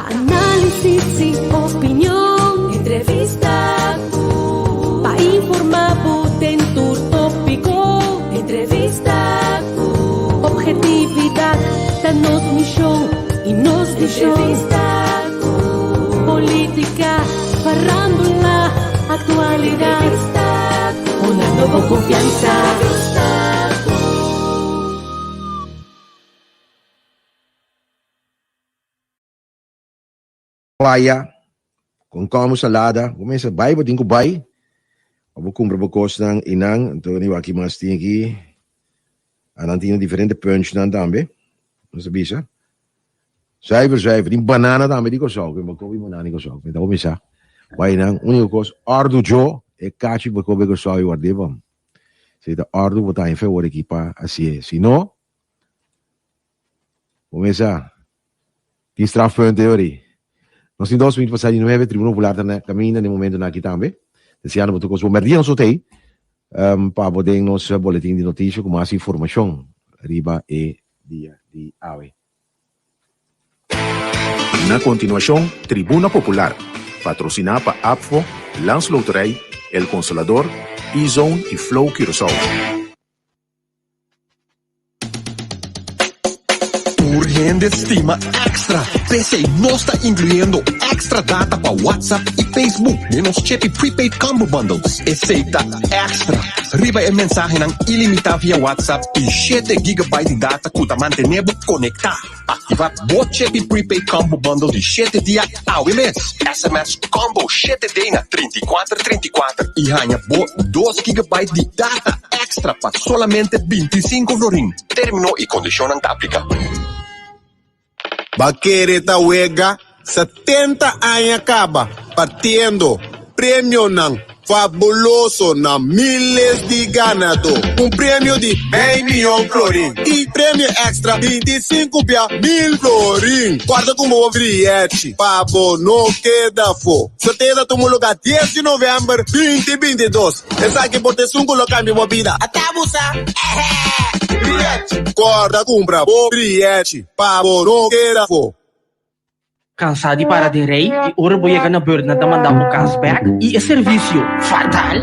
Análisis i opinion, entrevista ku pa informá bo den tur tópiko, entrevista ku ophetividat ta nos mishon i nos vishon, entrevista ku polítika, farándula, aktualidat, entrevista ku honrando bo konfiansa, entrevista ku. Playa, con como salada, bo mester bai, bo tin cu bai, pa bo cumpra bo cosnan y nan, anto ni wak ki mas tin aki, a nan tin diferente punchnan tambe, nos ta bisa, zuiver zuiver, tin banana tambe di Corsou, bo kobi banana di Corsou, mi ta cuminsa bai nan, unico cos, ordu djo, e cachi bo kobi Corsou y ward'e bom, si ta ordu bo ta haña fe ora aki pa haci'e, si no, Bo mesa tin strafpunt e ori. Nos tin dos minuut pasá di nuebe, Tribuna Popular ta na kaminda den momentonan aki tambe. Deseando bo tur kos bon. Mèrdia nos lo ta ei pa bo den nos boletin di notisia ku mas informashon riba e dia di awe. Na kontinuashon, Tribuna Popular, patrosiná pa APFO, Landsloterij, El Consolador, E-Zone i Flow Curaçao. Tur hende stima extra. P'esei nos ta inkluyendo extra data pa WhatsApp i Facebook den nos Chepi Prepaid Combo Bundles. Esei ta extra riba e mensahenan ilimitá via WhatsApp i shete gigabyte di data ku ta mantené bo konektá. Aktivá bo Chepi Prepaid Combo Bundle di shete dia awe mes. SMS Combo shete D na 34 34 i haña bo dos gigabyte di data extra pa solamente 25 florin. Término i kondishonnan ta apliká. Ba kere ta wega 70 aña kaba partiendo premionan fabuloso na miles di ganadó. Un premio di mei mion florin i premio extra 25 bia mil florin. Kòrda ku bo briechi pa bo no keda afó. Sorteo ta tuma lugá dies di novèmber binti 22. Esaki por ta esun ku lo kambia bo bida. Ata bo sa! Ehe! Briechi! Kòrda kumpra bo briechi pa bo no keda afó. Kansá di para den rei i ora bo yega na beurt nan ta manda bo kas bek i e servisio fatal?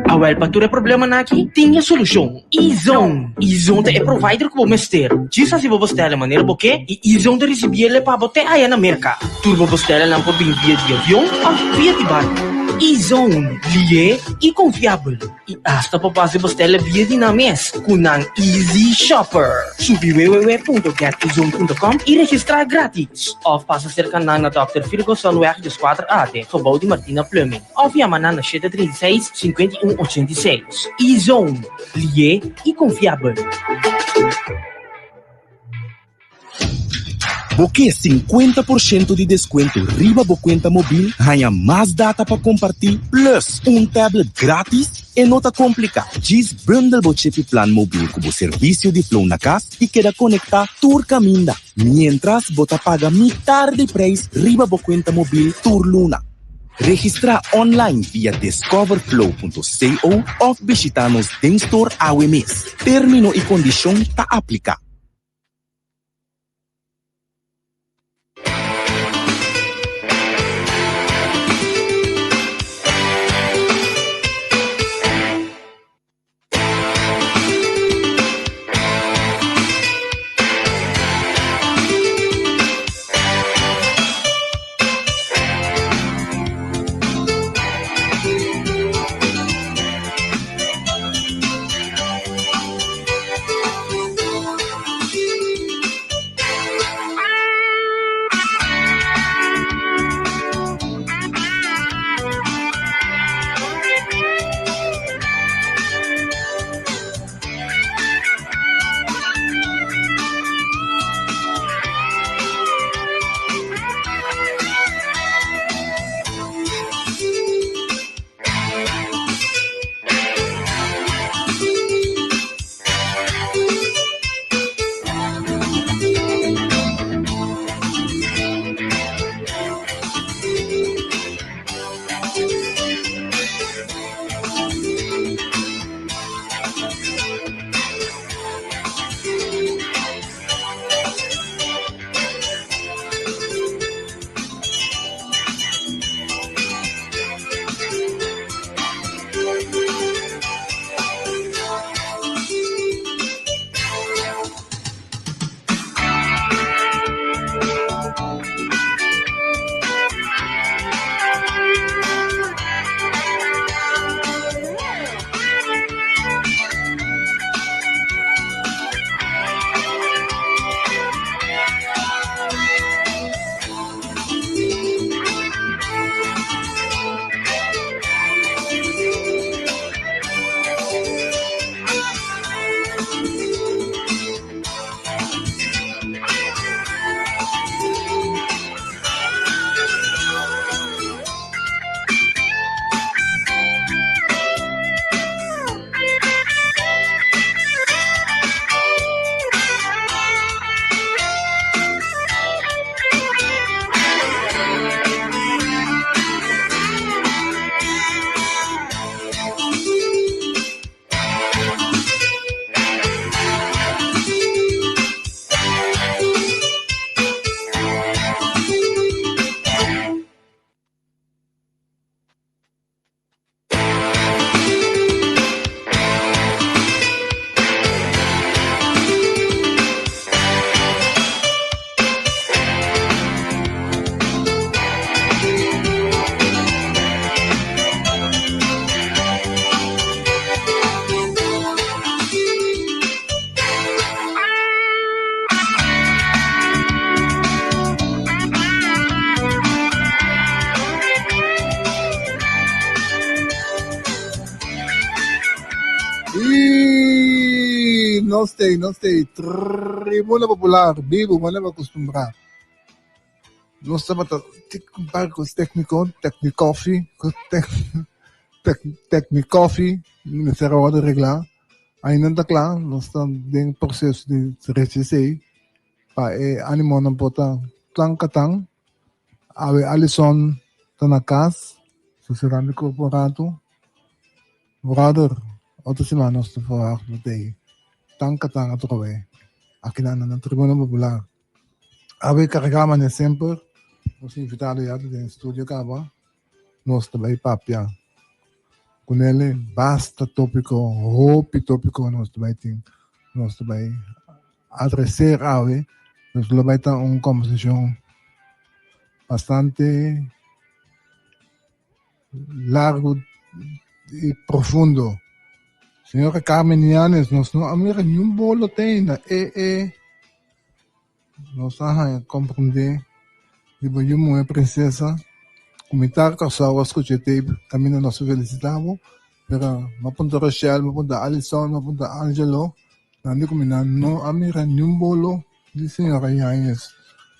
Awel pa tur e problemanan aki tin e solushon, E-Zone! E-Zone ta e provider ku bo mester. Djis hasi bo bestèlnan manera bo ke i E-Zone ta risibiel e pa bo te aya na Merka. Tur bo bestèlnan por bin via di avion òf via di barku. E-Zone, lié i konfiabel. I asta pa pasa e bastèl via di nan mes ku nan Easy Shopper. Subi www.getezone.com i registrá gratis. Òf pasa serka nan na Dòkter Virgosonweg dieskuater A den gebou di Martina Plumbing. Òf yama nan na shete 36 51 86. E-Zone, lié i konfiabel. Bo ke sinkuenta por shento di deskuento riba bo kuenta mobil, haña mas data pa kompartí plus un tablet grátis? E no ta kompliká, djis bundel bo Chippy Plan mobil ku bo servisio di Flow na kas i keda konektá tur kaminda, miéntras bo ta paga mitar di preis riba bo kuenta mobil tur luna. Registrá online via discoverflow.co òf bishitá nos den store awe mes. Término i kondishon ta apliká. nos t'ei, nos t'ei. Tribuna Popular, bibu, manera bo acostumbrá. Nos tabata tik un par cos técnico, technicoffee, technicoffee, mester a wòrdu reglá. Ainda no ta kla, nos ta den proceso di recha esei pa e animonan por ta tan katan. Awe Alison ta na kas, sosegando di kurpo un ratu. Brother, otro siman nos ta verwacht bo t'ei tan katan atrobe akinan na Tribuna Popular. Awe kargá manera semper, nos invitado ya ta den studio kaba. Nos ta bai papia ku nele basta tópiko, hopi tópiko nos ta bai tin, nos ta bai adreser awe. Nos lo bai ta un kombersashon bastante largu i profundo. Señora Carmen Yanes, nos no a mira niun bolo te ainda. E e. Nos a haña komprendé di bo yu muhé prinsesa ku mitar Kòrsou a skucha e tape kaminda nos a felisitá bo, pero mi a puntra Rochelle, mi a puntra Alison, mi a puntra Angelo, nan di ku mi nan no a mira niun bolo di señora Yañez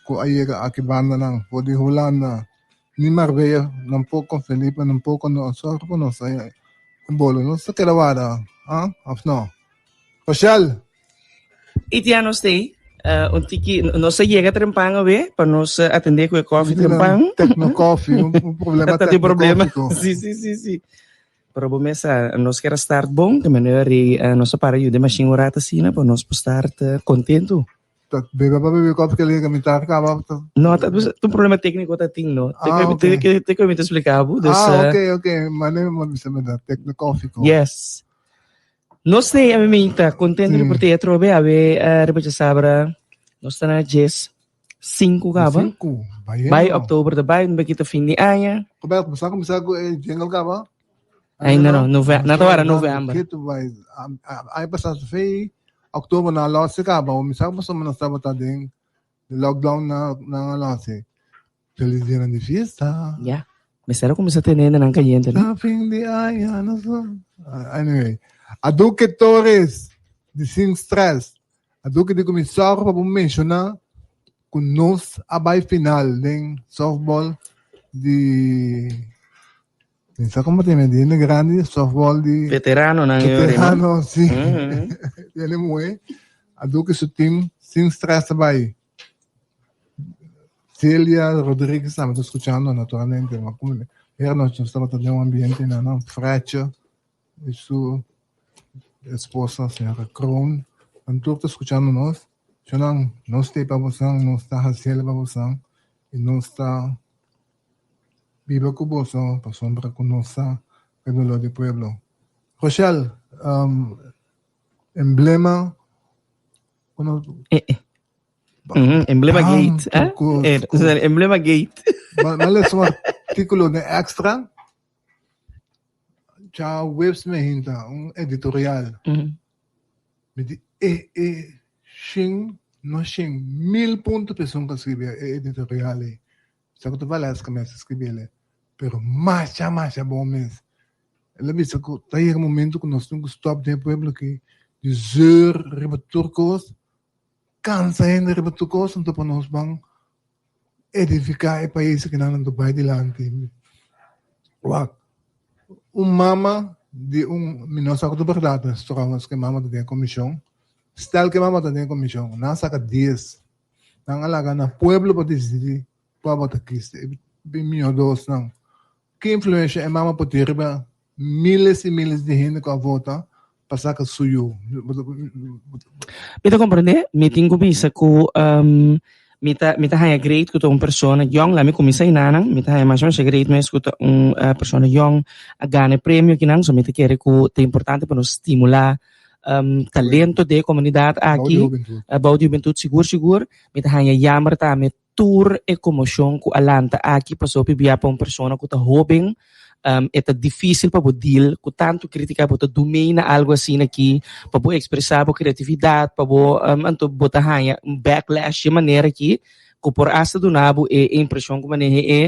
ku a yega aki bandanan for di Hulanda, ni Marbella nampoko, Felipe nampoko no a sòru pa nos haña e bolo. Nos ta keda warda, ah, òf no? Rochelle! I tia nos t'ei un tiki, nos a yega trempan awe pa nos atendé ku e kòfi trempan. Tecno Coffee, un problema Ta tin problema. Sí, sí, sí, sí. Pero bo mes sa, nos kier a start bon, te manera rei nos a para yuda e mashin un rato asina pa nos por start kontentu. Ta bebe pa bebe kòfi ke llega mitar kaba. No, ta un problema tékniko ta tin, no. Ah, ok. Te ku mi ta splika bo. Dus, Ah, ok, ok. Mane mi bisa mi da Tecno Coffee ko. Yes. Nos te ami mi ta contento di por te atrobe awe riba djasabra nos ta na djes sinku kaba. Sinku, bayendo. Bai oktober ta bai, un bekito fin di aña. Roberto, bo sa kuminsá ku e jingle kaba? Ainda no, nove, na ta wara november. Ketu bai, aña pasá su fei, oktober nan a lòs kaba, mi sa pasobra nos tabata den lockdown nan a lòs. Feliz dia di fiesta. Ya. Mester a kuminsá tene hendenan kayente, no? Na fin di aña nos Anyway. Aduke Torres di Sin Stress. Aduke di ku mi sòru pa bo menshoná ku nos a bai final den softball di Mi sa komo tin di hende grandi softball di Veteranonan e ora, no? Veterano, si. Hende muhé. Aduke su team Sin Stress a bai. Celia Rodriguez tambe ta skuchando naturalmente ma como her nochi nos tabata den un ambiente na nan frecha y su esposa señora Kroon nan tur ta skuchando nos nan nos ta pa bosan nos ta hasiel pa bosan y nos ta biba ku boso pasobra ku nos sa e dolor di pueblo. Rochelle emblema Eh, eh. Emblema Gate. Eh? Eh, emblema Gate. Ma lees un artículo den Extra. Cha webs me hinta, un editorial. Mi di, eh, eh, shin, no shin, mil punto persoon ka scribi e editorial ei. Sa ku ta Valeska mes a scribi ele. Pero masha, masha bon mes. El a bisa ku ta yega momento ku nos tin ku stop den e pueblo aki di zeur riba tur kos, kansa hende riba tur kos, anto pa nos ban edifiká e pais aki nan anto bai dilanti. Wak, un mama di un, mi no sa ku ta bèrdat trouwens ku e mama ta den e komishon, stel ku e mama ta den e komishon, nan a saka dies, nan a laga na pueblo pa disidí kua bo ta kis, e mihó dosnan. Ki influensha e mama por tin riba miles i miles di hende ku a vota pa saka su yu? Mi ta komprendé. Mi tin ku bisa ku mi ta mi ta haña great ku ta un persona yòn. Laat mi kuminsá einanan. Mi ta haña masha masha great mes ku ta un persona yòn a gana e premio akinan. So mi ta kere ku ta importante pa nos stimulá talento den e komunidat aki. Bou di hubentut sigur sigur. Mi ta haña yammer tambe Tur e komoshon ku a lanta aki pasó pibia pa un persona ku ta hóben, e ta difísil pa bo deal ku tantu krítika, bo ta dumei na algu asina aki pa bo ekspresá bo kreatividat, pa bo anto bo ta haña un backlash dje manera aki ku por asta duna bo e impreshon ku manehe e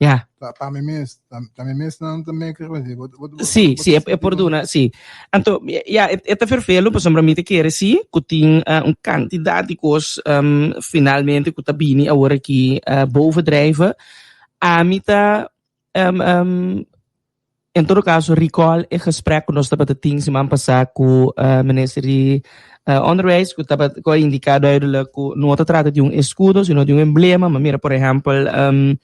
ya. Ta pa mi mes, ta mi mes nan ta make riba dje. Bo, bo, bo, Sí, bo sí, ta e, e sinti por bo. duna, sí. Anto, ja, e, e ta vervelo, pasobra mi ta kere sí, ku tin eh, un kantidat di kos em, finalmente ku ta bini awor aki eh, bovendrijven. Ami ta, em, em, en todo caso, recall e gesprek ku nos tabata tin siman pasá ku eh, minister di eh, Onderwijs, ku tabata, ku a indiká duidelijk ku no ta trata di un eskudo, sino di un emblema. Ma mira, por ehèmpel, em,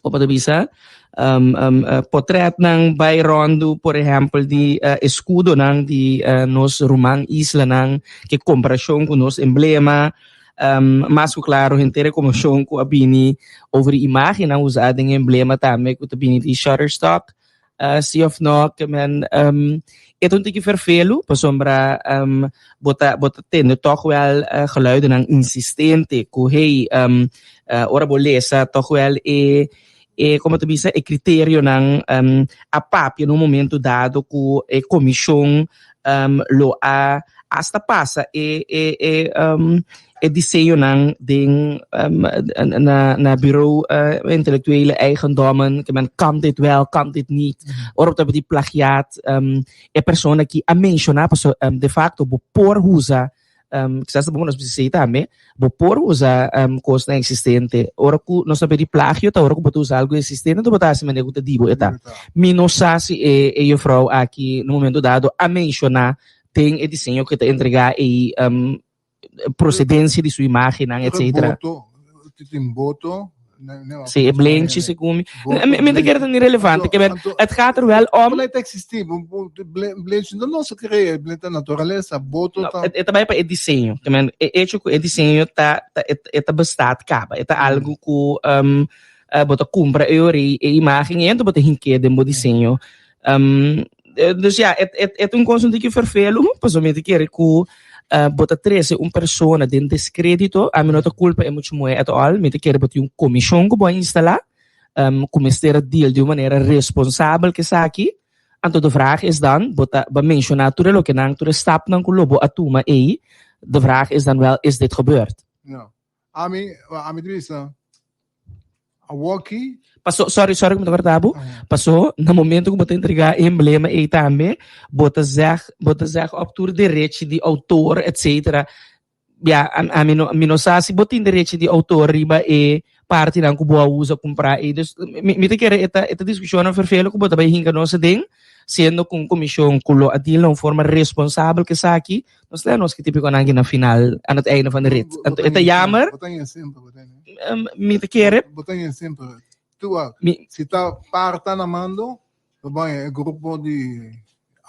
Como ta bisa, um, um, uh, potretnan bai rondu, por ehempel, di uh, escudonan di uh, nos ruman islanan, ke comparacion cu nos emblema, um, mas cu claro, henter e conmoción cu a bini over di imagennan usa den emblema tambe, cu ta bini di Shutterstock, uh, si of no, ke men, um, e ta un tiki vervelu, pasobra um, bo ta, bo ta tende toch wel uh, geluidennan insistente cu hey, um, uh, ora bo lesa toch wel e, e como ta bisa, e criterionan um, a papia na un momento dado cu e comision um, lo a hasta pasa e, e, e, um, e diseñonan den um, na, na bureau uh, intellectuele eigendommen, ke men kan dit wel, kan dit niet. Ora bo ta di plagiaat, um, e persona ki a menciona, paso um, de facto bo por usa um, quizás ta bon nos bisa esei tambe, bo por usa um, kosnan existente. Ora ku nos ta di plagio, ta ora ku bo ta usa algo existente, anto bo ta hasi manera ku ta di bo e ta. Mi no sa si e, e juffrouw aki na momento dado a menciona den e diseño ku e ta entrega ei um, procedencia di su imagennan, etcétera. Boto, tin boto. Sí, e blenchi segun mi. Mi ta kere ta ni relevante. Ke men, het gaat er wel om. Blen ta existi, blenchi no nos crea, blen ta naturalesa, boto ta. E ta bai pa e diseño. Ke men, e hecho ku e diseño ta, ta, e ta bestaat kaba. E ta algo ku um, bo ta kumpra e ori e imagen i ento bo ta hink'é den bo diseño. Um, dus ja, et, et, et un kos un tiki vervelu, pasobra mi ta kere ku uh, bo ta trese un persona den descredito, ami no ta culpa e mucha muhé at all, mi ta kere bo tin un comisión ku bo a instalá, um, ku mester a deal di un manera responsabel ku esaki. Anto de vraag is dan, bo ta bo a menshoná tur e lokenan, tur e stapnan ku lo bo a tuma ei, de vraag is dan wel, is dit gebeurd? Ja. Ami, ami ta bisa, Awoki. Paso, sorry, sorry ku mi ta korta bo. Paso, na momento ku bo ta entregá e emblema ei tambe, bo ta zeg, bo ta zeg op tur derechi di outor, etcetera. Ya, ami no, mi no sa si bo tin derechi di outor riba e partinan ku bo a usa kumprá ei. Dus, mi, mi ta kere e ta, e ta diskushonnan ferfelu ku bo ta bai hinka nos aden, siendo ku un komishon ku lo a deal na un forma responsabel ku esaki, Nos lei nos ki típico nan na final, aan het einde van de rit. Anto e ta jammer. Bo ta yen semper, bo ta yen. Mi ta kere. Bo ta yen semper. Tua, si ta parta na mando, lo bon e grupo di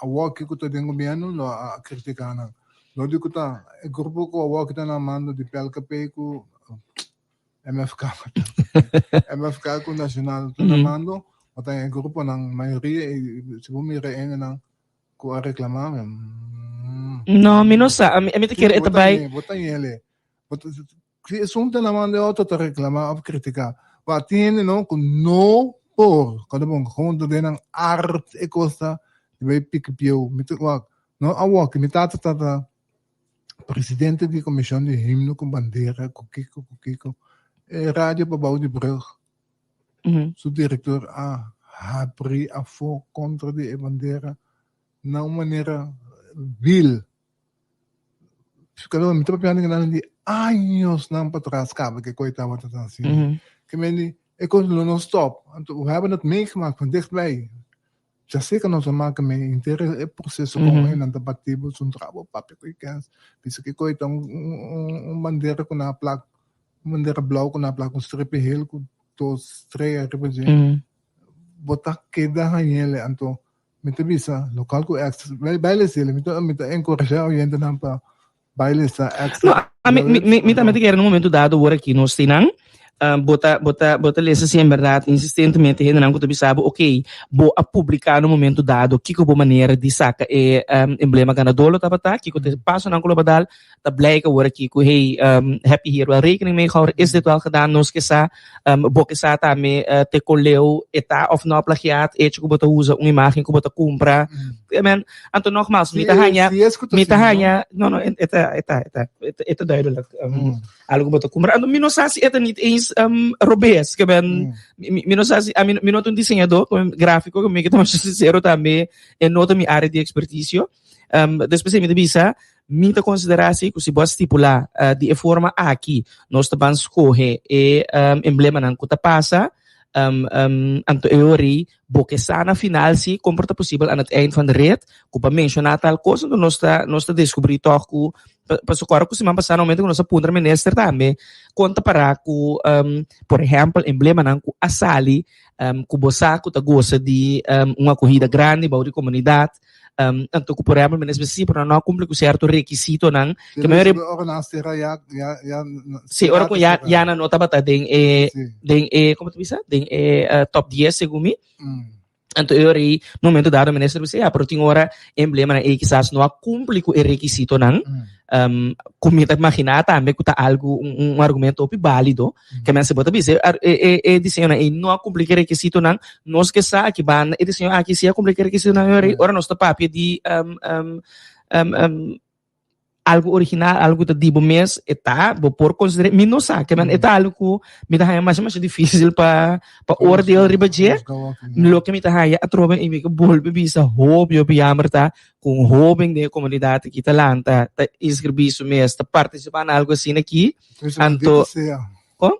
awoki ku ta den gobierno lo a kritika nan. Lo di ku ta e grupo ku awoki ta na mando di PLKP ku MFK. MFK ku Nacional ta na mando, bo ta yen e gruponan mayoria i si bo mira e hendenan Ku a reklamá mi. No, mi no sa. Ami, ami ta kere e ta bai. Bo ta yele. Bo ta, si esun ta na man de otro ta reklamá òf kritiká. Wa tin hende no ku no por, kòrda bon, gewoon ta den nan art e kos ta di bai piki pieu. Mi ta wak, no a wòk, mi tata tata presidente di komishon di himno ku bandera, ku kiko, ku kiko. E radio pabou di brug. Su director a habri afó contra di e bandera na un manera vil. Mi ta papiando kinan di añosnan patras caba ke koe tabata ta haciendo. Ke men di e cos lo no stop. Anto we hebben het meegemaakt van dichtbij. Ja zeker nos a maka mee henter e proceso con e nan ta bati bo sun trabo papia cu e kens. Bisa ke koe ta un un bandera cu nan a plak un bandera blauw cu nan a plak un strepi hel cu dos strea riba dje. Bo ta keda hañele anto mi ta bisa local cu extra bai lesa mi ta mi ta encoraja oyentenan pa Bai lesa extra. No, a mi, mi, mi, mi tambe ta kere na un momento dado wor aki nos tin bo ta, bo ta, bo ta lesa si en berdad insistentemente hendenan ku ta bisa bo, ok, bo a publiká na un momento dado kiko bo manera di saka e emblema ganador lo tabata, kiko ta e pasonan ku lo bo dal, ta blijk awor aki ku hey, heb je hier wel rekening mee gehouden, is dit wel gedaan, nos ke sa, bo ke sa tambe te kon leu e ta of no plagiaat, echo ku bo ta usa un imagen ku bo ta kumpra. Men, anto nogmaals, mi ta haña, mi ta haña, no, no, e ta, e ta, e ta, e ta duidelijk. Algo bo ta kumpra. Anto mi no sa si e ta niet eens um, robes. Ke ben, mi, mi no sa si, a mi, mi no ta un diseñador gráfico, ke mi ke ta masha sincero tambe, e no ta mi área di experticio. Um, despues mi ta bisa, mi ta considera si ku si bo a stipula uh, di e forma aki, nos ta ban scoge e um, emblemanan ku ta pasa, um, um, anto e ori bo ke sa na final si kon por ta posibel aan het eind van de rit ku pa menshoná tal kos, anto nos ta nos ta deskubrí tòg ku pasobra kòrda ku siman pasá na momento ku nos a puntra minister tambe kon ta pará ku por ehèmpel emblemanan ku a sali ku bo sa ku ta gosa di un akohida grandi bou di komunidat anto ku por ehèmpel minister bisa si pero nan no a kumpli ku sierto rekisitonan ke mayoria Ora nan a sera ya ya ya si ora ku ya ya nan no tabata den e den e komo ta bisa den e top dies segun mi. Anto e ora ei momento dado minister bisa ya pero tin ora e emblemanan ei kisas no a kumpli ku e rekisitonan ku mi ta imaginá tambe ku ta algu un argumento hopi bálido ke men si bo ta bisa e e e diseñonan ei no a kumpli ku e rekisitonan nos ke sa aki banda e diseño aki si a kumpli ku e rekisitonan e ora ei ora nos ta papia di algu original, algu ta di bo mes, e ta, bo por considera, mi no sa, ke men e ta algu ku mi ta haña masha masha difícil pa pa oordeel riba dje. Loke mi ta haña atrobe i mi ke bolbe bisa hopi hopi jammer ta ku un hoben den e komunidat aki ta lanta, ta inskribí su mes, ta partisipá na algu asina aki, anto, kon?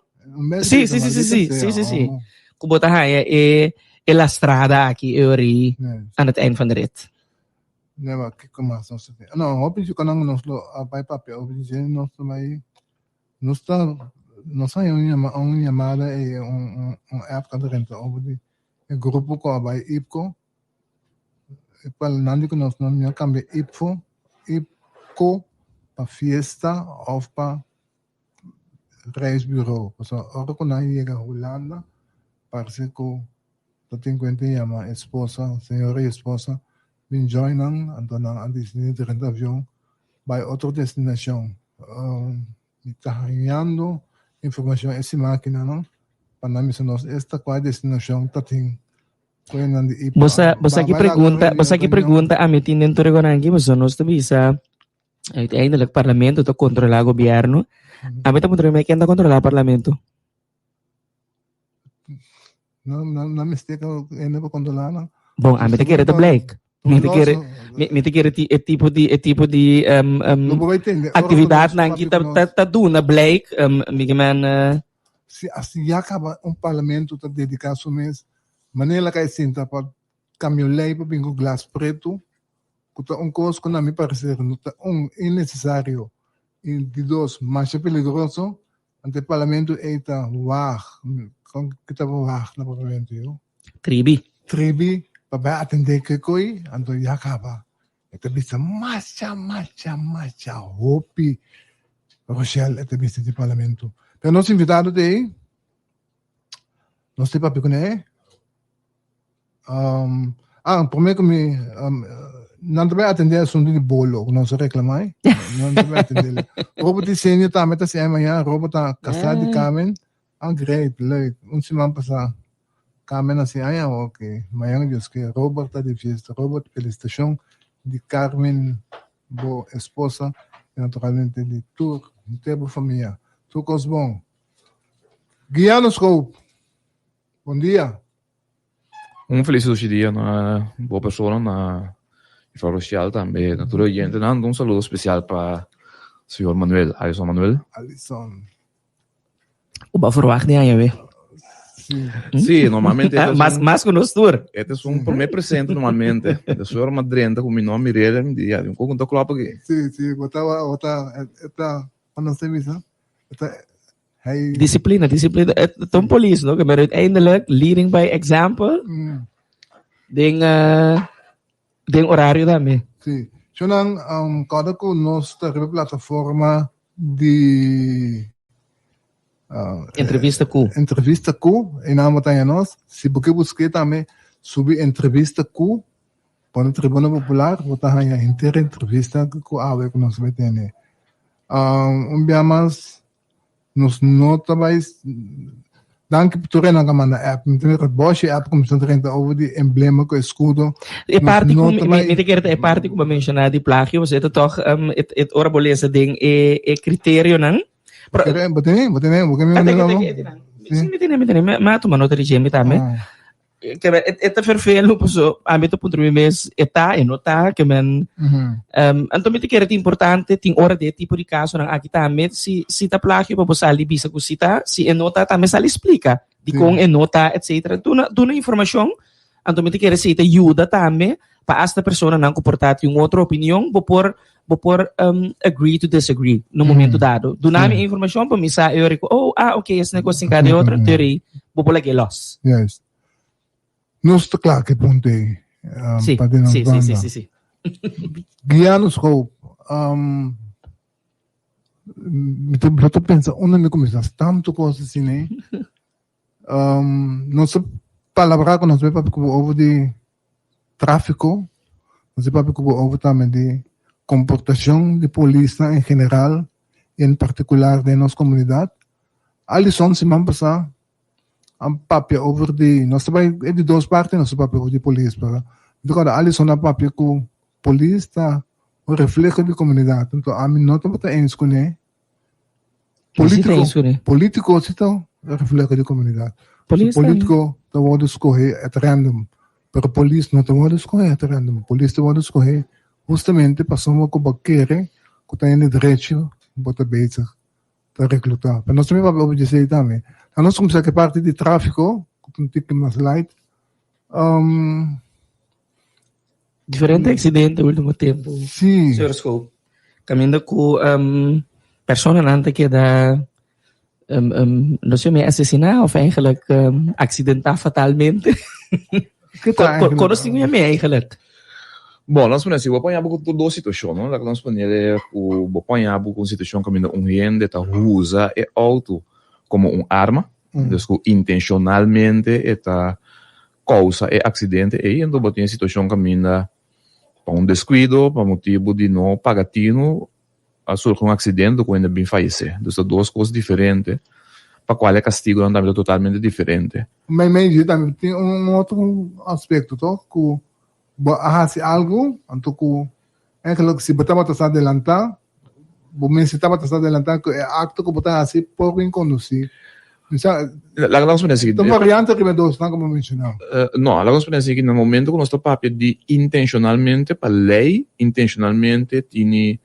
Sí, sí, sí, sí, sí, sí, sí, sí. Ku bo ta haña e e lastrada aki e ora ei aan het eind van de rit. Neva, kiko mas nos ta tin? No, hopi djukanan nos lo a bai papia over di dje, nos ta bai, nos ta, nos haña un yama, un yamada ei, un, un, un app ka ta renta over di e grupo ku a bai IPCO, e pa nan di ku nos no mihó kambia IPFO, IPCO pa fiesta òf pa reisbureau, pasobra ora ku nan yega Hulanda parse ku Ta tin kuenta i yama esposa, señora i esposa, bin join nan, anto nan a disidí di renta avion bai otro destinashon. Mi ta hañando informashon e siman akinanan pa nan bisa nos esta kua destinashon ta tin ku e nan di i Bo sa, bo sa ki pregunta, bo sa ki pregunta ami tin den tur e konan aki? Pasobra nos ta bisa uiteindelijk parlamento ta kontrolá gobièrnu. Ami ta puntra mi mes ken ta kontrolá parlamento? No, no, no mester ku hende pa kontrolá nan. Bon, ami ta kere ta blijk. Mi ta kere, mi, mi ta kere ti, e tipo di, e tipo di um, um, Lo bo bai tende. Ora ku actividadnan nos ki ta, papia ku ta, nos. ta duna blijk, um, mi ke men, eh, Si asi ya kaba un parlamento ta dediká su mes, manera ka e sinta pa kambia un lei pa bin ku glas pretu, ku ta un kos ku na mi pareser no ta un innesesario i di dos masha peligroso, Anto e parlamento ei ta waag. Kon ki ta waag na papiamentu yo? Tribi. Tribi pa bai atendé ke koi, anto ya kaba. E ta bisa masha, masha, masha hopi Rochelle e ta bisa di parlamento. Pero nos invitado ta ei, nos ta papia kuné. Um, ah, promé ku mi, um, nan ta bai atendé asuntu di bolo, ku nos a reklamá, eh. Nan ta bai atendé. Robert di senior tambe ta siña mañana, Robert ta kasá di Carmen. Ah, great, leuk. Un siman pasá, Carmen a siña, ah, ok, mañana Dios ke. Robert ta di fiesta. Robert, felisitashon di Carmen, bo esposa, i naturalmente di tur, henter bo famia. Tur kos bon. Guiano Schoop, bon dia. Un felis dushi dia na bo persona, na Juffrouw Rochelle tambe, na tur e oyentenan. Un saludo spesial pa señor Manuel, Alison Manuel. Alison. Bo a verwacht di aña we. Sí. Sí, normalmente esta es Mas, un- mas ku nos tur. Este es un primer presente normalmente. De suerte ma drenta ku mi no mir'é, mi di, ya, di un koko no ta klòp aki. Sí, sí, bo ta, bo ta, e ta, cuando se bisa, e ta Hij... Disciplina, disciplina. Het een police, no? Maar uiteindelijk, leading by example, Mm. den, uh, den horario tambe. Sí. Shonan, um, kada ku nos ta riba plataforma di uh, Entrevista ku. Entrevista ku, e naam ta nos. Si bo ke buské tambe, subi Entrevista ku, pone Tribuna Popular, bo ta haña henter entrevista ku awe ku nos bai tene. Um, un bia mas, Nos no ta bai Danki pa tur esnan ku a manda app. Mi ta mira boshi app kuminsá drenta over di emblema ku eskudo. E Nos parti no ku ta mi, bai mi ta kere ta e parti ku bo a menshoná di plagio, pasobra e ta tòg e e ora bo lesa den e e kriterionan. Pero, bo tene, bo tene, bo keme un logo? Sí, mi tene, mi tene. Mi a tuma nota di dje mi tambe. Ke men, e ta vervelend paso ami ta puntra mi mes e ta, e no ta, ke men anto mi ta kere ta importante tin ora di e tipo di kasonan aki tambe si si ta plagio pa bo sali bisa ku si ta, si e no ta tambe sali splika dikon e no ta etcetera. Duna duna informashon anto mi ta kere si ta yuda tambe pa asta personanan ku por ta tin un otro opinion bo por bo por agree to disagree na un momento dado. Duna mi e informashon pa mi sa e ora ku oh ah ok esei kos tin kada e otro anto eri bo por lag'é los. Juist. Nos ta kla ku e punto ei Si, pa di nos si, si, banda. si, si, si. Guiano Schoop, mi ta mi ta pensa unda mi kuminsá tantu kos asina ei. Nos a palabrá ku nos bai papia ku bo over di tráfiko, nos a papia ku bo over tambe di komportashon di polisnan en general i en partikular den nos komunidat. Alison siman pasá a papia over di, nos ta bai e di dos parti nos a papia over di polis, pero mi ta kòrda Alison a papia ku polis ta un refleho di komunidat, anto ami no tabata eens kuné. Politico, politico si ta refleho di comunidad. Polis politico ta wordo scoge at random, pero polis no ta wordo scoge at random. Polis ta wordo scoge hustamente pasobra cu bo kere cu ta hende derecho bo ta bezig ta recluta. Pero nos tambe papia over djesey tambe. Dan nos cuminsa cu e parti di trafico, cu ta un tiki mas light. Um. Diferente accidente ultimo tempo. Sí. Señor Schoop. Caminda cu um, personanan ta keda um, um, no sé, me asesiná of eigenlijk um, accidentá fatalmente. Ke ta eigenlijk? Konos tin me eigenlijk? Bon, nos pone así, bo paña bo ku dos situashon, no? Laga nos pone ku bo paña bo ku un situashon kaminda un hende ta usa e outo komo un arma, dus ku intenshonalmente e ta kousa e aksidente ei, anto bo tin e situashon kaminda pa un deskuido, pa motibu di no paga tinu, a surgi un aksidente ku hende bin fayesé. Dus ta dos kos diferente, pa kual e kastigunan tambe ta totalmente diferente. Meimei di tambe tin un otro aspekto toch, ku bo a hasi algu, anto ku Eigenlijk si bo tabata sa adelantá, bo mester tabata sa adelantá ku e akto ku bo ta hasi por bin kondusí. Mi sa, Laga nos pone así. Ta variante riba e dosnan ku bo menshoná. No, laga nos pone así ki na momento ku nos ta papia di intenshonalmente, pa lei intenshonalmente tini,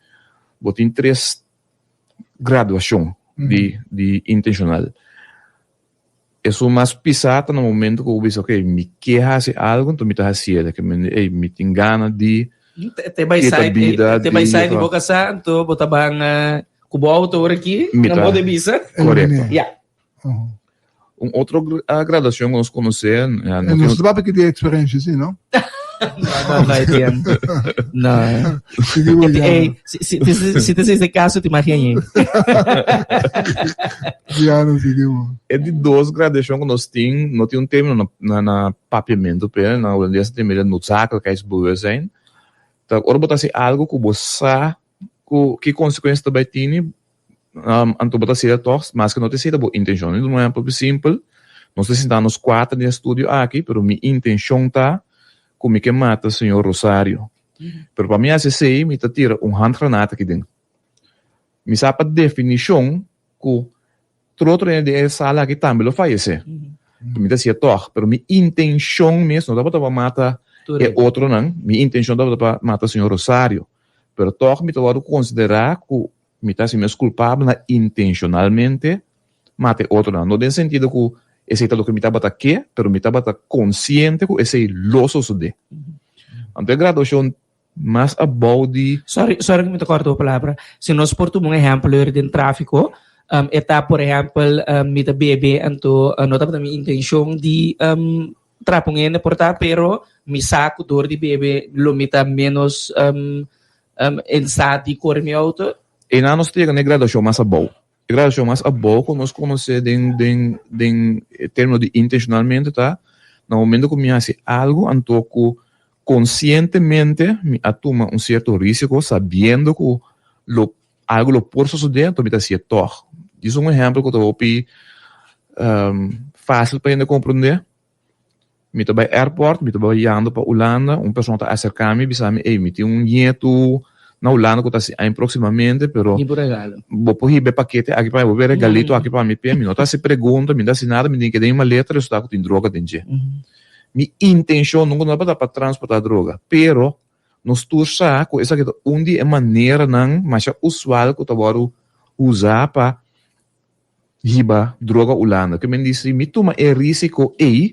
bo tin tres graduashon di di intenshonal. Esun mas pisá ta na momento ku bo bisa, ok, mi ke hasi algu, enton mi ta hasiel. Ke mende, ey, mi tin gana di Te bai kita sai, bida te bai di sai di bo kasá, anto bo ta ban ku bo auto ora aki, Mi na ta bo de bisa. Korekto. Ya. Un otro graduashon ku nos konosé, ya, no E tin nos ta papia ki di eksperensia, si, no? No, no, Etienne. No. Sigui bo Eti, Diana. ey, si, si, si, si te ese caso, te imaginas. Diana, sigui bo. E di dos graduashon ku nos tin, no tin un término na, na, na papiamentu p'e, na hulandes ta mira noodzakelijkheidsbewustzijn. Ta ora bo ta hasi algu ku bo sa ku ki konsekuensia ta bai tini, Anto bo ta hasiel tòg, maske no ta esei ta bo intenshon. Mi duna un ehèmpel simpel, nos ta sinta nos kuater den e studio aki, pero mi intenshon ta ku mi ke mata señor Rosario. Pero pa mi hasi esei, mi ta tira un handgranaat aki den. Mi sa pa definishon ku tur otro hende den e sala aki tambe lo fayesé. Mi ta hasié tòg, pero mi intenshon mes no tabata pa mata e otronan, mi intenshon tabata pa mata señor Rosario. Pero tòg mi ta wòrdu konsiderá ku Mi ta hasi mes kulpabel na intenshonalmente mata e otronan. No den sentido ku esei ta loke mi tabata ke, pero mi tabata konsiente ku esei lo sosodé. Anto e graduashon mas abou di. Sorry, sorry ku mi ta kòrta bo palabra. Si nos por tuma un ehèmpel hoor den tráfiko, e ta por ehèmpel mi ta bebe anto no tabata mi intenshon di trapa un hende por ta, pero mi sa ku dor di bebe lo mi ta ménos En sa di kore mi auto. Einan nos ta yega na e graduashon mas abou. E graduashon mas abou ku nos konosé den den den e término di intenshonalmente ta na momento ku mi hasi algu anto ku konsientemente mi a tuma un sierto risiko sabiendo ku lo algu lo por sosodé anto mi ta hasié tòg. Dis un ehèmpel ku ta hopi fásil pa hende komprondé. Mi ta bai airport, mi ta bai yando pa Hulanda, un persona ta acerca mi bisa mi, ey, mi tin un nietu na Hulanda ku ta hasi aña próksimamente, pero Ni bo regalo. bo por hiba e pakete aki pa mi, bo por e regalito aki pa mi p'e, mi no ta hasi pregunta, mi no ta hasi nada, mi tin keda den mi maleta, resulta ku tin droga den dje. Mi intenshon nunka no tabata pa transportá droga, pero nos tur sa ku esaki ta un di e maneranan masha usual ku ta wòrdu usá pa hiba droga Hulanda. Ke men di si mi tuma e risiko ei,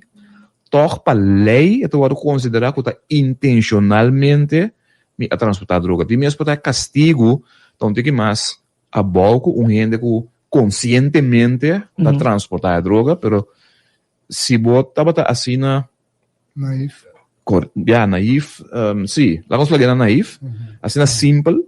tòg pa lei e ta wòrdu konsiderá ku ta intenshonalmente mi a transportá droga. Di mes por ta e kastigu ta un tiki mas abou ku un hende ku konsientemente ta transportá e droga, pero si bo tabata asina Naïef. Kor, ya, naïef, sí, laga nos laga nan naïef, asina simpel,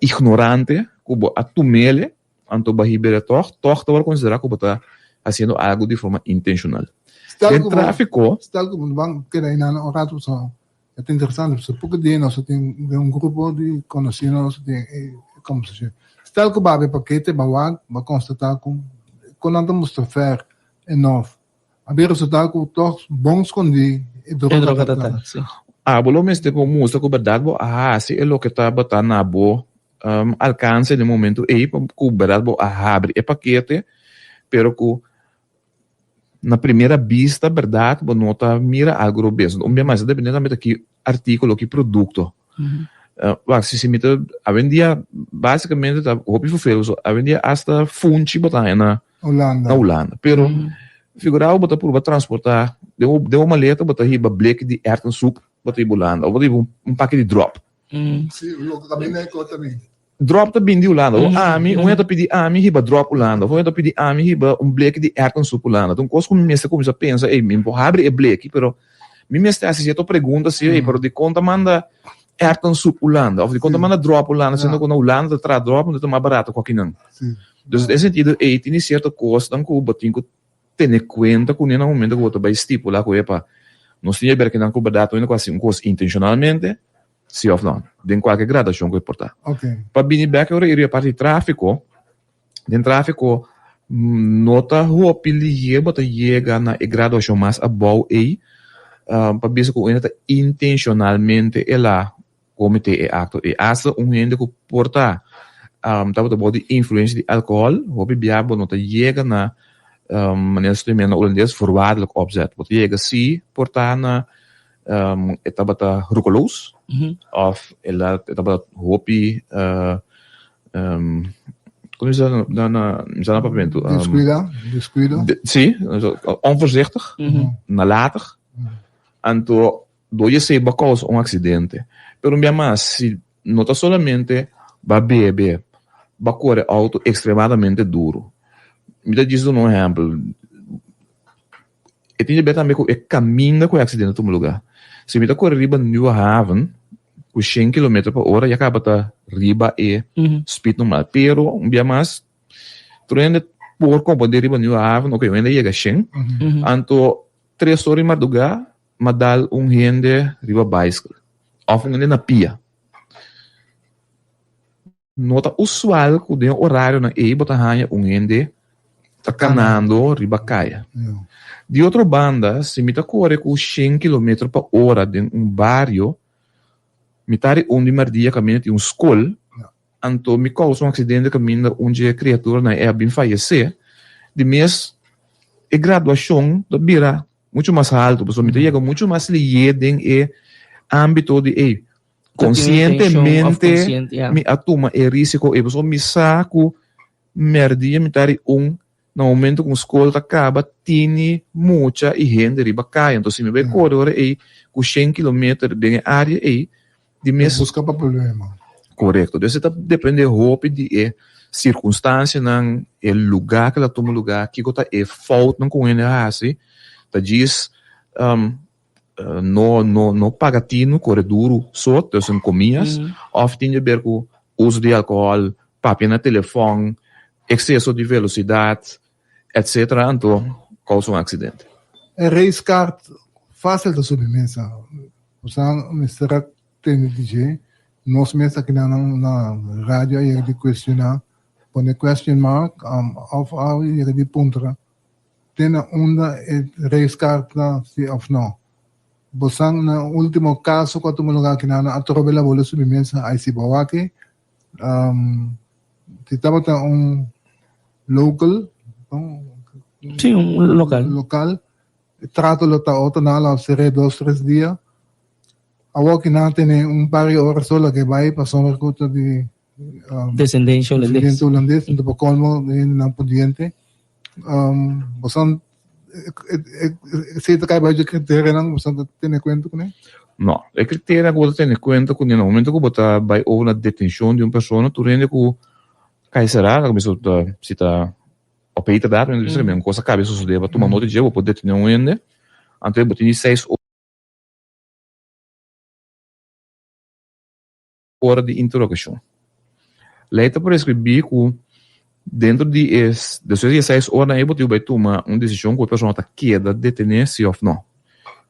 ignorante, ku bo a tum'el, anto bo a hib'el tòg, tòg ta wòrdu konsiderá ku bo ta hasiendo algu di forma intenshonal. Stel Den ku bo, tráfiko. stel ku bo ban keda einan un ratu pasobra e ta interesante pasobra poko dia nos a tin den un grupo di konosí nos a tin e kombersashon. Stel ku bo a habri pakete, bo a wak, bo a konstatá ku kon nan ta mustra fèr enof. A bin resultá ku tòg bon skondí e droga ta ta. Abo lo mester por mustra ku bèrdat bo a hasi e loke tabata na bo alkanse den momentu ei, ku bèrdat bo a habri e pakete, pero ku na primera bista bèrdat bo no ta mira algu robes. Un bia mas, ta depende tambe ta ki artíkulo, ki produkto. Wak, si si mi ta, awendia básikamente ta hopi ferfelu, so awendia asta funchi bo ta haña na Hulanda. Na Hulanda. Pero figura bo ta purba transporta den bo den bo maleta bo ta hiba bleki di erwtensoep bo ta hiba Hulanda of bo ta hiba un paki di drop. Si, loke ta bini ei kos ta bini. Drop ta bini di Hulanda. O ami, un hende ta pidi ami hiba drop Hulanda of un hende ta pidi ami hiba un bleki di erwtensoep Hulanda. Ta un kos ku mi mester kuminsá pensa, ey, mi por habri e bleki pero mi mester hasi sierto pregunta si, ey, pero dikon ta manda erwtensoep Hulanda of dikon ta manda drop Hulanda siendo ku na Hulanda ta traha drop ta mas barato ku akinan. Dus den sentido ei tin di sierto kosnan ku bo tin ku tene kuenta kuné na momento ku bo ta bai stipulá ku epa nos tin e berkinan ku bèrdat no ku hasi un kos intenshonalmente, si òf nò, den kualke gradashon ku e por ta. Pa bini bèk ora i riba parti di tráfiko, den tráfiko no ta hopi lihé bo ta yega na e graduashon mas abou ei pa bisa ku un hende ta intenshonalmente el a Comete e acto ei. Hasta un hende cu por ta tabata bou di influencia di alcohol, hopi bia bo no ta yega na, manera su ta yama na Holandes, voorwaardelijk opzet. Bo ta yega si por ta na e tabata roekeloos of el a e tabata hopi, como se dice na na na Papiamento? Descuida, descuido. Si, onvoorzichtig, nalatig. Anto Dor di esei bo a kousa un aksidente. Pero un bia mas, si no ta solamente bo a bebe, bo a kore outo ekstremadamente duru. Mi ta djis duna un ehèmpel. E tin di ber tambe ku e kaminda ku e aksidente a tuma lugá. Si mi ta kore riba Nieuwe Haven ku shen kilometer pa ora ya kaba ta riba e speed normal. Pero un bia mas, tur hende por komprondé riba Nieuwe Haven, oke, un hende a yega shen, anto tres ora di mardugá Ma dal un hende riba baiskel of un hende na pia. No ta usual ku den orarionan ei bo ta haña un hende ta kanando riba kaya. Di otro banda, si mi ta kore ku shen kilometer pa ora den un bario, mitad di un di merdia kaminda tin un skol, anto mi kousa un aksidente kaminda un dje kriaturanan ei a bin fayesé, di mes e graduashon ta bira Mucho mas haltu, pasobra mi ta yega mucho mas lihé den e ámbito di ey, konsientemente mi a tuma e risiko ey, pasobra mi sa ku mèrdia mi ta ri un na momento ku un skol ta kaba tini mucha i hende riba kaya, entonces si mi bai kore ora ey ku shen kilometer den e área ey, di mes. Busca pa problema. Korekto. Dus e ta depende hopi di e sirkunstansianan, e lugá ku el a tuma lugá, kiko ta e foutnan ku un hende a hasi. Ta djis no no no paga tinu, kore duru so, tussen komias, òf tin di ber ku uso di alkohòl, papia na telefòn, ekseso di velosidat, etsetera, anto kousa un aksidente. E racekaart fásil ta subi mesa. Bosa mester a tende di dje. Nos mes aki na na radio a yega di cuestiona, pone question mark of a yega di puntra te na unda e racekaart ta si of no. Bosan na último kaso ku a tuma lugá aki nan atrobe la bolbe subi mesa ai si bo wak si tabata un local Sí, un local. Local. E trato lo ta otro nan lo seré dos tres dia. Awor ki nan tene un par di ora so lo ke bai pasobra ku ta di Descendencia holandes. Descendencia holandes, enton pa colmo nan pudiente. Bosan esei ta kai bai dje kriterianan ku bosan ta tene kuenta kuné? No, e kriterianan ku bo ta tene kuenta kuné na momento ku bo ta bai over na detenshon di un persona tur hende ku kai será ta kuminsá ta si ta op heterdaad men ta bisa un kos a kabe sosodé bo a tuma nota di dje bo por detené un hende anto bo tin di seis ora di interogashon. Lei ta preskribí ku dentro di e despues di e seis oranan ei bo tin ku bai tuma un desishon ku e persona ta keda detené si òf nò.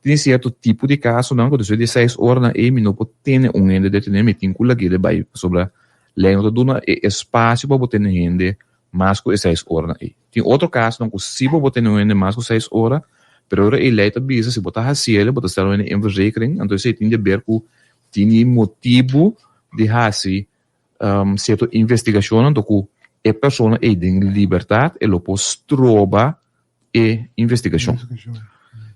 Tin sierto tipo di kasonan ku despues di e seis oranan ei mi no por tene un hende detené, mi tin ku lag'é de bai pasobra lei no ta duna e espasio pa bo tene hende mas ku e seis oranan ei. Tin otro kasonan ku si bo por tene un hende mas ku seis ora, pero ora ei lei ta bisa si bo ta hasiel bo ta stèl un hende in verzekering, anto esei tin di aber ku Tin e motibu di hasi sierto investigashonnan to ku e persona ei den libertat e lo por stroba e investigashon.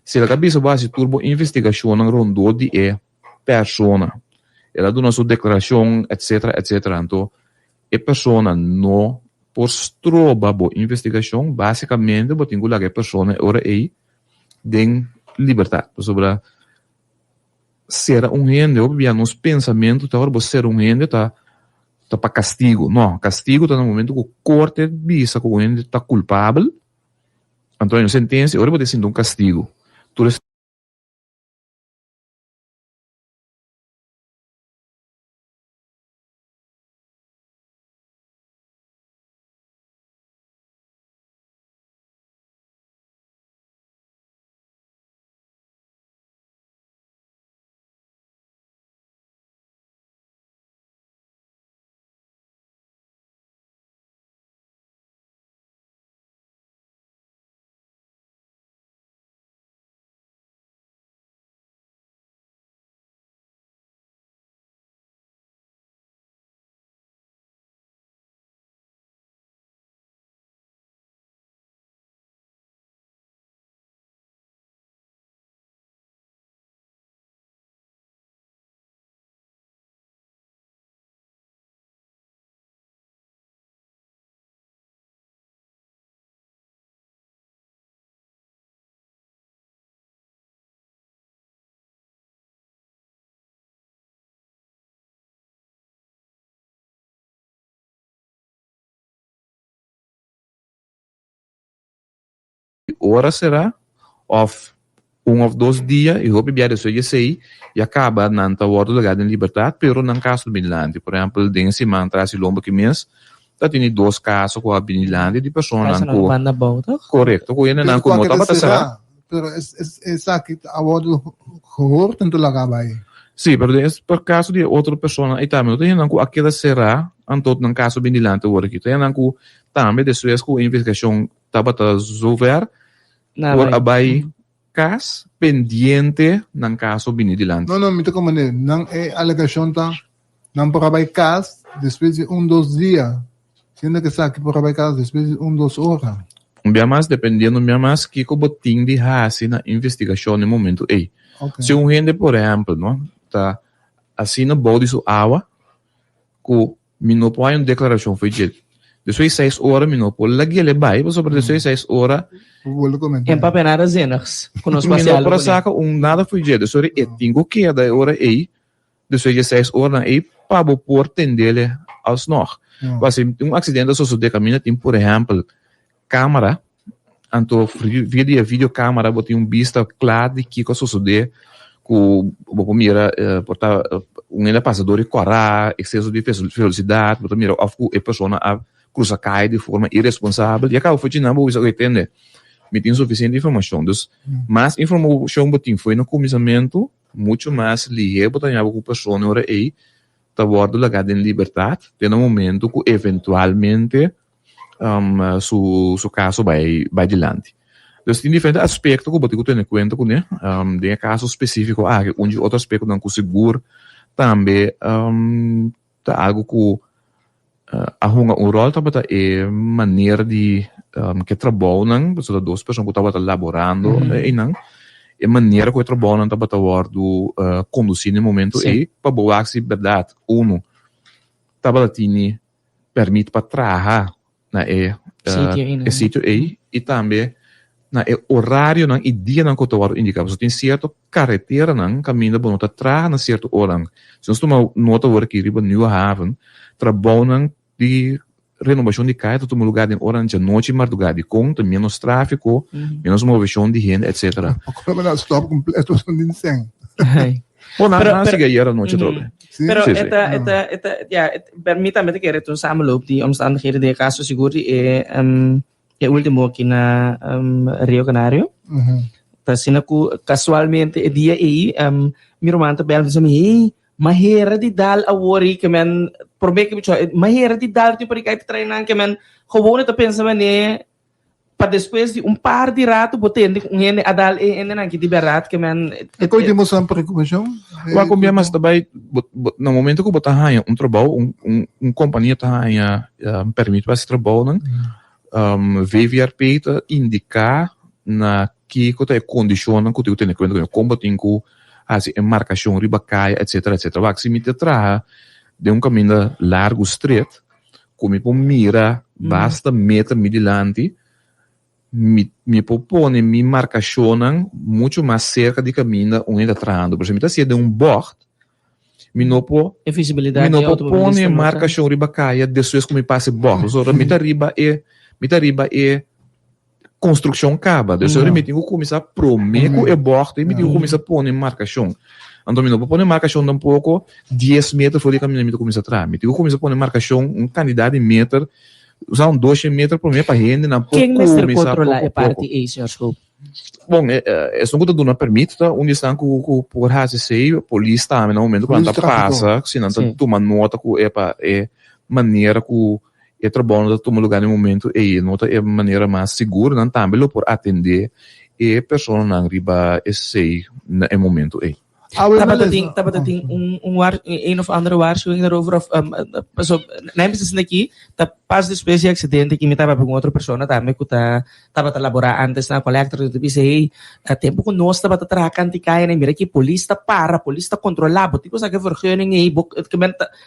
Si el a bisa bo hasi tur bo investigashonnan rondó di e persona, el a duna su deklarashon etsetera etsetera anto e persona no por stroba bo investigashon, basikamente bo tin ku laga e persona e ora ei den libertat pasobra Sera un hende, hopi bia nos pensamentu ta ora bo sera un hende ta ta pa kastigu. No, kastigu ta na momento ku korte bisa ku un hende ta kulpabel, anto hay un sentensia, ora bo ta sinti un kastigu. Tur es. Ora será of un of dos dia y hopi bia despues di esey ya caba nan ta wordo laga den libertad pero nan caso ta bini lanti. Por ehempel den e siman tras di lomba ki mes ta tini dos caso cu a bini lanti di personanan Casonan cu banda abou toch? Corecto cu hendenan Pero cu no cualke ta tabata será, será. pero esaki a wordo gehoord en tu laga bay. Sí, pero den e caso di e otro personanan ey tambe no ta hendenan cu a keda será anto nan caso bini lanti awor aki. Ta hendenan cu tambe despues cu e investigacion tabata zover por a bai kas pendiente nan kaso bini dilanti. No, no, mi ta komprendé. Nan e alegashon ta nan por a bai kas despues di un dos dia, siendo ke esaki por a bai kas despues di un dos ora. Un bia mas, dependiendo un bia mas kiko bo tin di hasi na investigashon na e momento ei. Si un hende por ehèmpel no ta asina bou di su awa ku Mi no por haña un deklarashon fo'i dje. Despues di seis ora mi no por lag'el e bai pasobra despues di seis ora. En papia nada zinnigs ku nos Mi pasa no algu por a kuné. saka un nada fo'i dje. Despues ora e tin ku keda e ora ei, despues di e seis oranan ei pa bo por tend'el alsnog. Pasobra si un aksidente a sosodé kaminda tin por ehèmpel Camara, anto via di e video camara bo tin un bista kla di kiko a sosode ku bo por mira por ta un hende a pasa dor di kòrá, ekseso di velosidat, bo ta mira òf ku e persona a krusa kaya di forma iresponsabel, ya kaba for djinan bo bisa oye tende mi tin sufisiente informashon. Dus mas informashon bo tin fo'i na kuminsamentu muchu mas lihé bo ta haña bo ku persona e ora ei ta wòrdu lagá den libertat te na momento ku eventualmente su su caso bai bai dilanti. Dus tin diferente aspekto ku bo tin ku tene kuenta kuné. Den e kaso spesífiko aki, un di otro aspektonan ku sigur tambe ta algu ku a hunga un ròl tabata e manera di ke trabounan, pasobra ta dos persona ku tabata laborando einan, e manera ku e trabounan tabata wòrdu kondusí na e momento ei pa bo wak si bèrdat unu tabata tini pèrmit pa traha na e e sitio ei i tambe na e orarionan i dianan ku ta wòrdu indiká. Pasobra tin sierto kareteranan kaminda bo no ta traha na sierto oranan. Si nos tuma nota awor aki riba Nieuwe Haven, trabounan di renobashon di kaya ta tuma lugá den oranan djanochi i mardugá. Dikon? Ta ménos tráfiko, ménos moveshon di hende, etsetera. Bo nan Pero, a pero, sigui ayer anochi atrobe. Sí. Pero Sí, sí. eta, eta, eta, ja, et, per mi tambe ta kere un samenloop di omstandigheden den e caso sigur di e, um, e ultimo aki na um, Rio Canario. Ta asina ku casualmente e dia ei um, mi ruman ta bel mi bisa mi, hey, mahera di dal awor ei ke men, prome ke mi cho, mahera di dal tin por i kai ta trae nan ke men, gewoon e ta pensa mane Pa despues di un par di ratu bo tende ku un hende a dal e hendenan aki di bèrdat ke men. E koe tin boso nan preokupashon? Wak un bia mas ta bai na momento ku bo ta haña un trabou un un kompania ta haña permit pa hasi trabounan VVRP ta indiká na kiko ta e kondishonnan ku tin ku tene kuenta ku kon bo tin ku hasi e markashon riba kaya etsetera etsetera. Wak si mi ta traha den un kaminda largu stret Ku mi por mira basta meter mi dilanti, mi mi por pone mi markashonnan muchu mas serka di kaminda un hende ta trahando. Por si mi ta hasié den un bògt, mi no por E visibilidat mi no di por pone outomobilista no ta. markashon riba kaya despues ku mi pasa e bògt. Pasobra mi ta riba e mi ta riba e Construccion caba, dus ora mi tin cu cuminsa prome cu e bocht mi tin cu cuminsa pone marcacion. Anto mi no por pone marcacion tampoco dies meter for di caminda mi ta cuminsa traha. Mi tin cu cuminsa pone marcacion un cantidad di meter, sa un doshen meter prome pa hendenan por Ken mester cuminsa controla poco e poco. parti ey, señor Schoop? Bon, esun cu ta duna permit ta un di esnan cu cu por haci esey, polis tambe na momento cu nan ta pasa, si nan ta tuma nota cu e pa e manera cu E trabou no ta tuma lugá na e momento ei, no ta e manera mas sigur, nan tambe lo por atendé e personanan riba esei na e momento ei. Tabata tin, tabata tin un, un war, een of andere waarschuwing daarover of, um, paso, na e mester aki, ta pas despues di accidente ki mi tabata papia ku un otro persona tambe ku ta tabata laborá antes na collector, ta bisa, hey, a tempo ku nos tabata traha kanti kaya, mira ki polis ta para, polis ta kontrolá, bo tin ku saka e vergunning ei, bo,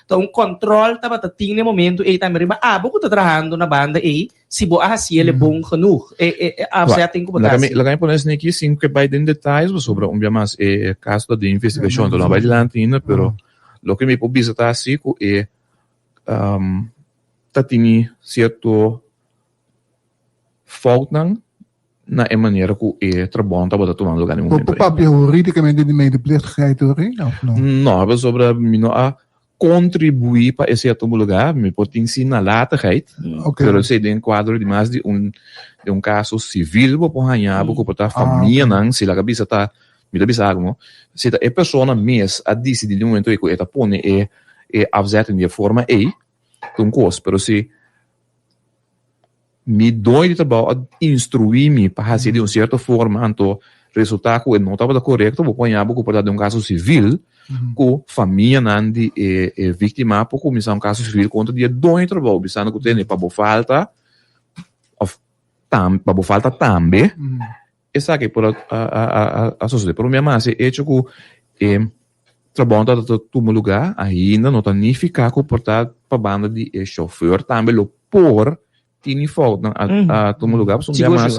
Ta un control tabata tin na e momento ei tambe riba abo cu ta trahando na banda ei si bo a haci el e bon genoeg. E e e afzetting cu bo ta haci. Laga mi pone esaki aki sin ke bai den detayes pasobra un bia mas e caso ta den investigacion enton no a bai dilanti ainda pero loke mi por bisa ta si cu e ta tini cierto foutnan na e manera ku e trabounan tabata tumando lugar na e Bo momento por ei. papia hurídicamente di medeplichtigheid hoor, of no? No, pasobra mi no a kontribuí pa esei a tuma lugar. Mi por tin si nalatigheid, Ok. pero esei den kuadro di mas di un di un kaso sivil bo por haña bo ku por ta Ah, ok. famianan, si laga bisa ta, mi ta bisa algu no, si ta e persona mes a disidí den momento ei ku e ta pone e e afzetting di e forma ei, ta un kos, pero si Mi doño di trabou a instruí mi pa hasié di un sierto forma, anto resultá ku e no tabata korekto, bo por haña bo ku por ta den un kaso sivil ku famianan di e e víktima por kuminsá un kaso sivil kontra di e doño di trabou bisando ku tene pa bo falta òf tam pa bo falta tambe Esaki por a sosode. Pero mi a mas e hecho ku e trabou no ta tuma lugá ainda no ta nifiká ku por ta pa banda di e shofùr tambe lo por tini foutnan a tuma lugá. Pasobra un bia mas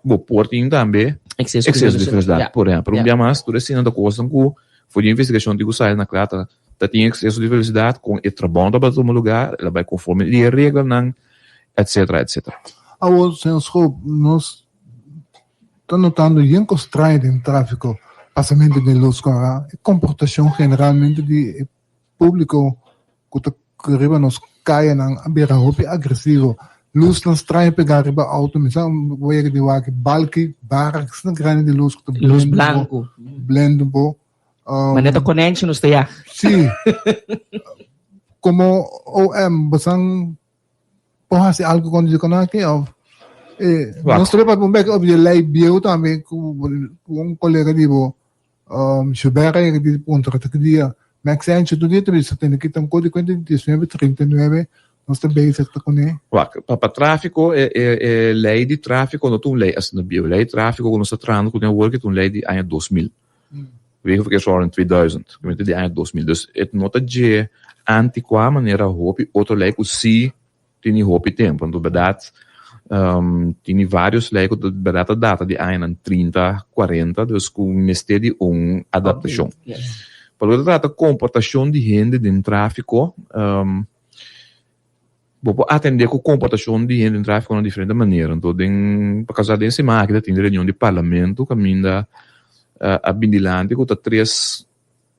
bo por tin tambe ekseso di velosidat. Por ehèmpel, un bia mas tur esina ta kosnan ku for di investigashon tin ku sali na kla ta ta tin ekseso di velosidat kon e trabou no tabata tuma lugá, el a bai konforme di e reglanan etsetera etsetera. Awor, señor Schoop, nos Ta notando yen cos straño den trafico, pasamento den luz cora, e comportacion generalmente di e publico cu ta riba nos cayanan a bira hopi agresivo. Luznan straño pega riba auto, mi sa bo yega di wak balki, bara asina grandi di luz cu ta Luz blende bo, blanco. blende bo. Ma net a konèntje nos ta yag. Si. Como OM, bosan Por hasi algu kontra di konaki of? Eh, nos ta papia un bek op di lei bieu tambe ku un kolega di bo, Gilbert a yega di puntra ta ki dia Max Encho tur dia ta bisa tende ki ta un kos di kuenta di diesnuebe trinta i nuebe nos ta bezig ta kuné. Wak, pa pa tráfiko e e e lei di tráfiko no ta un lei asina bieu. Lei di tráfiko ku nos ta trahando kuné awor ki ta un lei di aña 2000. Wegenverkeersverordening 2000, ku ta di aña 2000. Dus e no ta dje antikuá manera hopi otro lei ku si Tini hopi tempu. Anto bèrdat tini vários lei ku bèrdat ta data di añanan trinta, kuarenta, dus ku mester di un adaptashon. Pa loke ta trata komportashon di hende den tráfiko, bo por atendé ku komportashon di hende den tráfiko na diferente manera. Anto den, pa kasual den siman aki ta tin reunion di parlamento kaminda a bin dilanti ku ta tres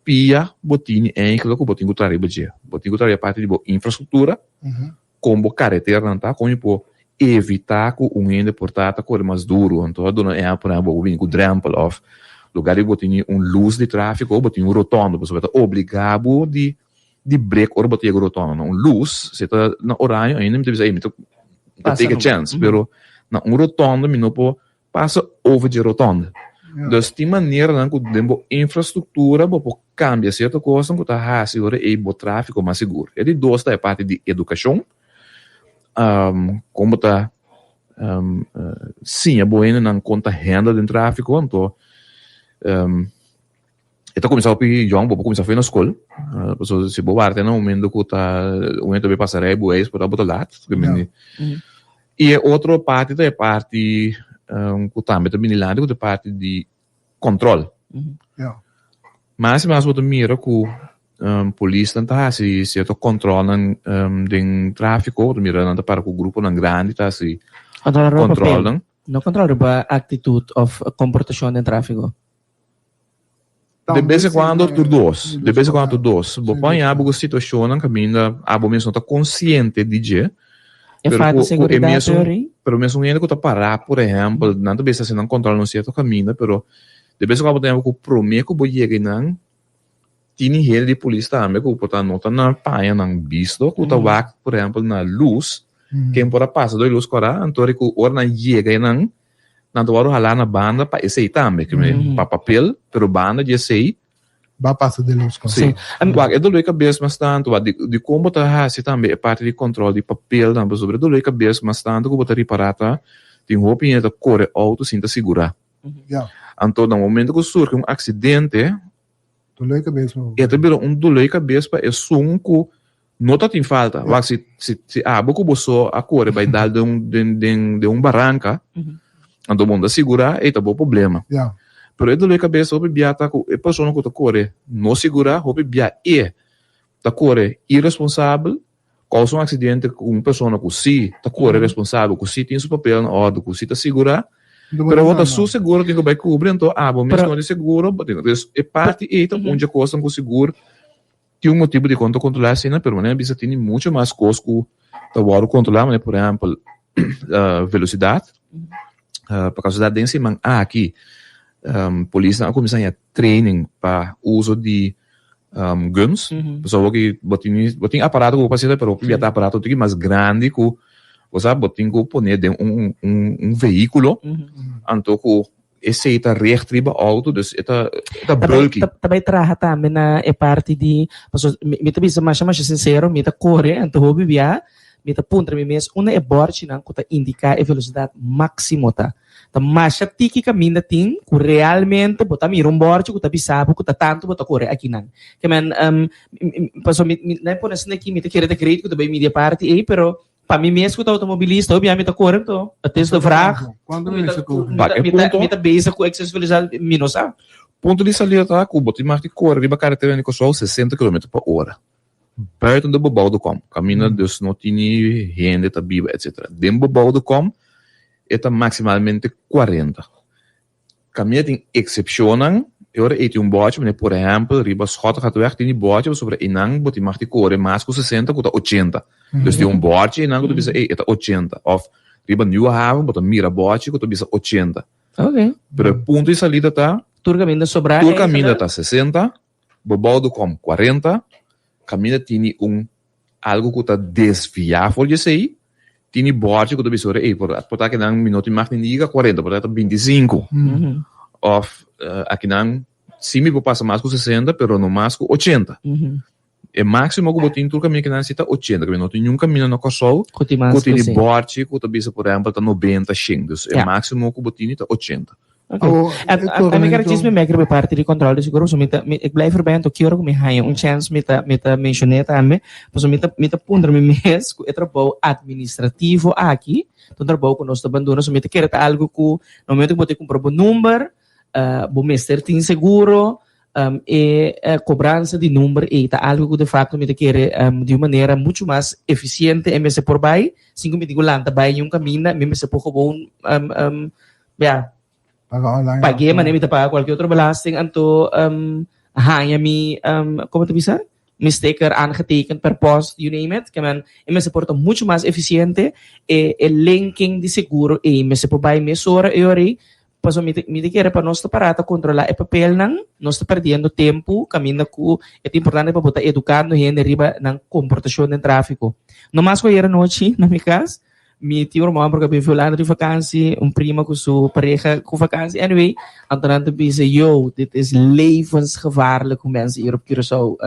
Pia bo tini eigenlijk ku bo tin ku traha riba dje. Bo tin ku traha riba parti di bo infrastruktura, kon bo kareternan ta, kon bo por evitá ku un hende por ta ta kore mas duru. Anto a duna ehèmpel, por ehèmpel, bo por bini ku drèmpel òf lugar di bo tini un lus di tráfiko, bo tin un rotònde, pasobra ta obligá bo di di brek ora bo ta yega rotònde. Na un lus, si ta na oraño ainda mi ta bisa, ey mi ta take a chèns, pero na un rotònde mi no por Pasa over dje rotonde. Dus tin maneranan ku den bo infrastruktura bo por kambia sierto kosnan ku ta hasi ora ei bo tráfiko mas sigur. E di dos ta e parti di edukashon, kon bo ta siña bo hendenan kon ta handle den tráfiko. Anto E ta kuminsá hopi yòn, bo por kuminsá for na skol. Pasobra si bo warda na momento ku ta un hende ta bin pasa rijbewijs por ta bo ta lat. I e otro parti ta e parti ku tambe ta bini dilanti ku ta e parti di kòntròl. Mas i mas bo ta mira ku polisnan ta hasi sierto kòntròlnan den tráfiko, bo ta mira nan ta para ku gruponan grandi ta hasi kòntròlnan. No kòntròl riba aktitut òf komportashon den tráfiko. De bes en cuando tur dos, de bes en cuando tur dos. Bo por haña bo ku situashonnan kaminda abo mes no ta konsiente di dje, E pero falta ku ku e seguridad mesun, teori. pero mesun hende ku ta pará, por ehèmpel, nan ta bisa si nan kòntròl un sierto kaminda, pero de bes en cuando bo ta haña bo ku promé ku bo yega einan, tini hende di polis tambe ku por ta no ta na pañanan bisto, ku ta wak, por ehèmpel, na lus, ken por a pasa dor e lus kòrá, anto ku ora nan yega einan, Nan ta wòrdu halá na banda pa esei tambe, ke men pa papel, pero banda di esei. Ba pasa den lus kon. Sí. Wak, e doló di kabes mas tantu, wak, di di kon bo ta hasi tambe e parti di kòntròl di papel tambe, pasobra e doló di kabes mas tantu ku bo ta ripará ta tin hopi hende ta kore outo sin ta sigurá. Ya. Anto na momento ku surgi un aksidente, Doló di kabes pa bo. E ta bira un doló di kabes pa esun ku No ta tin falta. Wak, si, si, si abo ku bo so a kore bai dal den un, den, den, den un baranka, anto bo no ta sigurá, ei ta bo problema. Ja. Pero e dolor di kabesa hopi bia ta ku e persona ku ta kore no sigurá, hopi bia e ta kore iresponsabel, kousa un aksidente ku un persona ku si ta kore responsabel, ku si tin su papel na òrdu, ku si ta sigurá, pero bo ta su seguro tin ku bai kubri, anto abo mes ku no tin seguro, bo tin, dus e parti ei ta un dje kosnan ku sigur Tin un motibu dikon ta kontrolá asina, pero manera bisa tini mucho mas kos ku ta wòrdu kontrolá, manera por ehèmpel velosidat. Pa kasualidat den siman aki polisnan a kuminsá haña training pa uso di guns. Pasobra bo bo tin bo tin aparato ku bo por hasi pero hopi bia ta aparato tiki mas grandi ku bo sa bo tin ku pone den un un vehíkulo anto ku Esey ta recht riba auto, dus e ta e ta bulky. Ta bay traha tambe na e parti di, paso mi ta bisa masha masha sincero, mi ta core anto hopi bia mi ta puntra mi mes unda e borchinan cu ta indica e velocidad maximo ta. Ta masha tiki caminda tin cu realmente bo ta mira un borchi cu ta bisa bo cu ta tanto bo ta core akinan. Ke men, paso mi mi na e pone asina aki mi ta kere ta great cu ta bay midi e parti ey, pero Pa mi mes ku ta outomobilista, hopi a mi ta kore anto. Het is de vraag. Kuantu mi mester kore? Mi ta, mi ta, mi ta bezig ku ekseso velosidat, mi no sa. Punto di salida ta ku bo tin mag di kore riba karetera di Kòrsou sesenta kilometer pa ora. Buiten de bebouwde kom, kaminda dus no tini hende ta biba etcetera. Den bebouwde kom e ta maksimalmente kuarenta. Kaminda tin eksepshonnan, e ora ei tin un bòchi, manera por ehèmpel riba Schottegatweg tin di bòchi pasobra einan bo tin mag di kore mas ku sesenta ku ta ochenta. Dus tin un bòchi einan ku ta bisa ey e ta ochenta. Òf riba Nieuwe Haven bo ta mira bòchi ku ta bisa ochenta. Pero e punto di salida ta. Tur kaminda sobrá Tur kaminda ta sesenta, bebouwde kom kuarenta, kaminda tini un algu ku ta desviá for di esei. Tin di bòrchi ku ta bisa ora ei por por ta akinan mi no tin mag ni liga kuarenta por ta ta bintisinku òf akinan si mi por pasa mas ku sesenta pero no mas ku ochenta. E máksimo ku bo tin tur kaminda kinan si ta ochenta pasobra no tin niun kaminda na Kòrsou Ku tin mas ku tin ku di si. bòrchi ku ta bisa por ehèmpel ta nobenta shen dus e máksimo ku bo tini ta ochenta. Ok. Awo, A, e a, a mi kere koramento. djis mi mek riba e parti di kòntròl di seguro, pasobra mi ta, mi, ik blijf erbij anto ki ora ku mi haña un chèns mi ta, mi ta menshoné tambe, pasobra mi ta, mi ta puntra mi mes ku e trabou administrativo aki ta un trabou ku nos ta banduna, so mi ta kere ta algu ku na momento ku bo ta kumpra bo number, bo mester tin seguro, E kobransa di number ei ta algu ku de fakto mi ta kere di un manera muchu mas efisiente e mester por bai sin ku mi tin ku lanta bai niun kaminda mi mester por gewoon ya pag'é manera mi ta paga kualke otro belasting anto haña mi komo ta bisa mi sticker aangetekend per post you name it ke men e mester por ta muchu mas efisiente e linking di seguro ei mester por bai mesora e ora ei Pasobra mi ta mi ta kere pa nos ta pará ta kontrolá e papelnan, nos ta perdiendo tempu kaminda ku e ta importante pa bo ta edukando hende riba nan komportashon den tráfiko. No mas ku ayer anochi na mi kas, mi tin un ruman ku a bin Hulanda di vakansi, un prima ku su pareha ku vakansi, anyway, anto nan ta bisa, yo, dit is levensgevaarlijk hoe mensen hier op Curaçao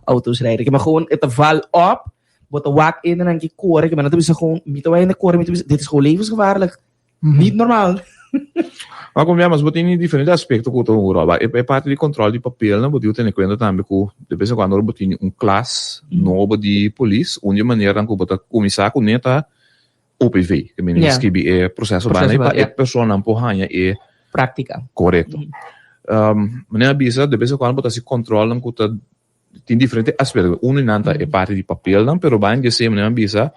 auto's rijden. Ke men gewoon e ta val op, bo ta wak hende nan ke kore, ke men nan ta bisa gewoon, mi ta wak hende kore, mi ta bisa, dit is gewoon levensgevaarlijk. Niet normaal. Maar como mas bo tin diferente aspecto cu ta un roba. E parti di control di papelnan bo tin cu tene cuenta tambe cu de bes en cuando ora bo tin un klas nobo di polis, un di e maneranan cu bo ta cuminsa cune ta OPV, ke menen skibi e proceso banda pa e personanan por haña e Practica. Corecto. Manera a bisa de bes en cuando bo ta haci controlnan cu ta Tin diferente aspecto. Uno di nan ta e parti di papelnan, pero bain di esei manera mi a bisa,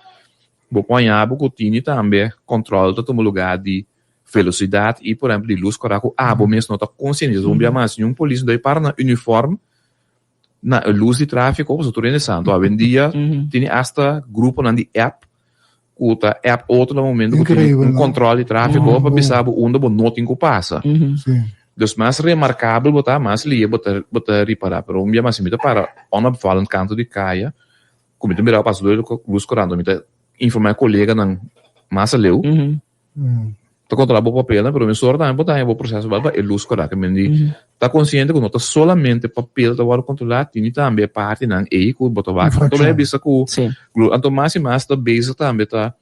bo por haña bo ku tini tambe control ta tuma lugar di velocidad i por ehempel di luz kora ku abo mes no ta konsiente. Un bia mas niun polis no ta para na uniform na e luz di trafiko pasobra tur hende sa. Anto awendia tini asta gruponan di app ku ta app otro na momento ku tin un control di trafiko pa bisa bo unda bo no tin ku pasa. Dus mas remarkabel bo ta, mas lihe bo ta bo ta ripara. Pero un bia mas si mi ta para onopvallend kanto di kaya ku mi ta mira pasa dor di lus korando mi ta informa e koleganan mas aleu. Ta controla bo papelnan, pero mesora tambe bo ta haña bo proceso bal pa e luz cora. Ke men di ta consciente cu no ta solamente papel ta worde controla, tini tambe e partinan ey cu bo ta wak. Anto mi a bisa cu anto mas y mas ta bezig tambe ta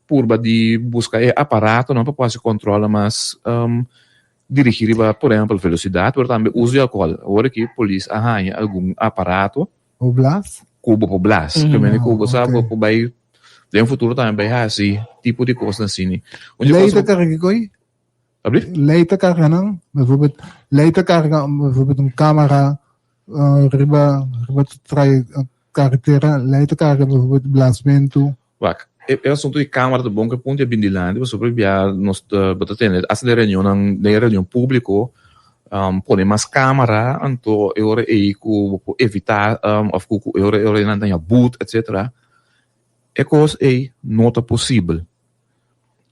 purba di busca e aparatonan pa por haci controlnan mas dirigi riba por ehempel velocidad, pero tambe uso di alcohol. Awor aki polis a haña algun aparato. Bo blas? Ku bo por blas. Ke mende ku bo sa bo por bai den futuro tambe bai hasi tipo di kosnan asini. Un di Lei ta karga kikoi? Abri? Lei ta karga nan? Bijvoorbeeld, lei ta karga bijvoorbeeld un kamera riba riba trai karetera, lei ta karga bijvoorbeeld blasmentu. Wak, e asuntu di kamera ta bon ku e punto a bin dilanti pasobra bia nos ta bo ta tende asta den reunionnan den reunion publiko pone mas kamera anto e ora ei ku bo por evita of ku e ora e ora nan ta haña but etcetera e kos ei no ta posibel.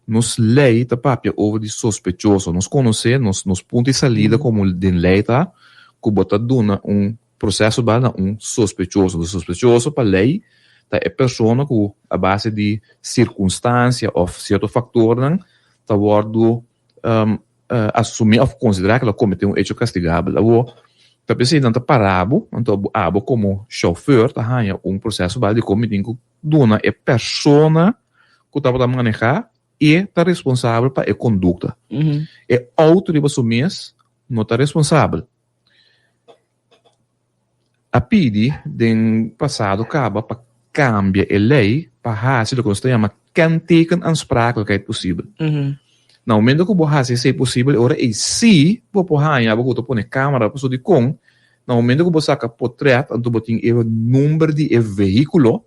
Nos lei ta papia over di sospechoso nos konosé nos nos punto di salida komo den lei ta ku bo ta duna un Proceso ba na un sospechoso. Un sospechoso pa ley ta e persona cu a base di circunstancia of cierto factornan ta wordo asumi of considera cu el a comete un hecho castigabel. Awor, ta p'esey nan ta para bo, anto abo como chauffeur ta haya un proceso ba di con mi tin cu duna e persona cu tabata maneha e ta responsabel pa e conducta. E auto riba su mes no ta responsabel. A pidi den pasado kaba pa kambia e lei pa hasi loke nos ta yama kentekenaansprakelijkheid posibel. Na momento ku bo hasi esei posibel e ora ei sí bo por haña bo ku ta pone kamera pasobra dikon na momento ku bo saka potret anto bo tin e number di e vehíkulo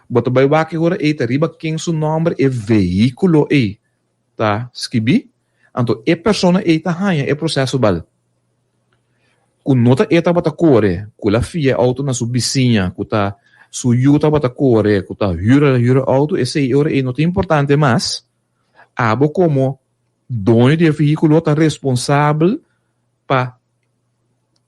bo ta bai wak e ora ei ta riba ken su nòmber e vehíkulo ei ta skibí anto e persona ei ta haña e proseso bal. Ku no ta e tabata kore, ku el a fia e outo na su bisiña, ku ta su yu tabata kore, ku ta hür el a hür e outo, esei e ora ei no ta importante mas. Abo komo doño di e vehíkulo ta responsabel pa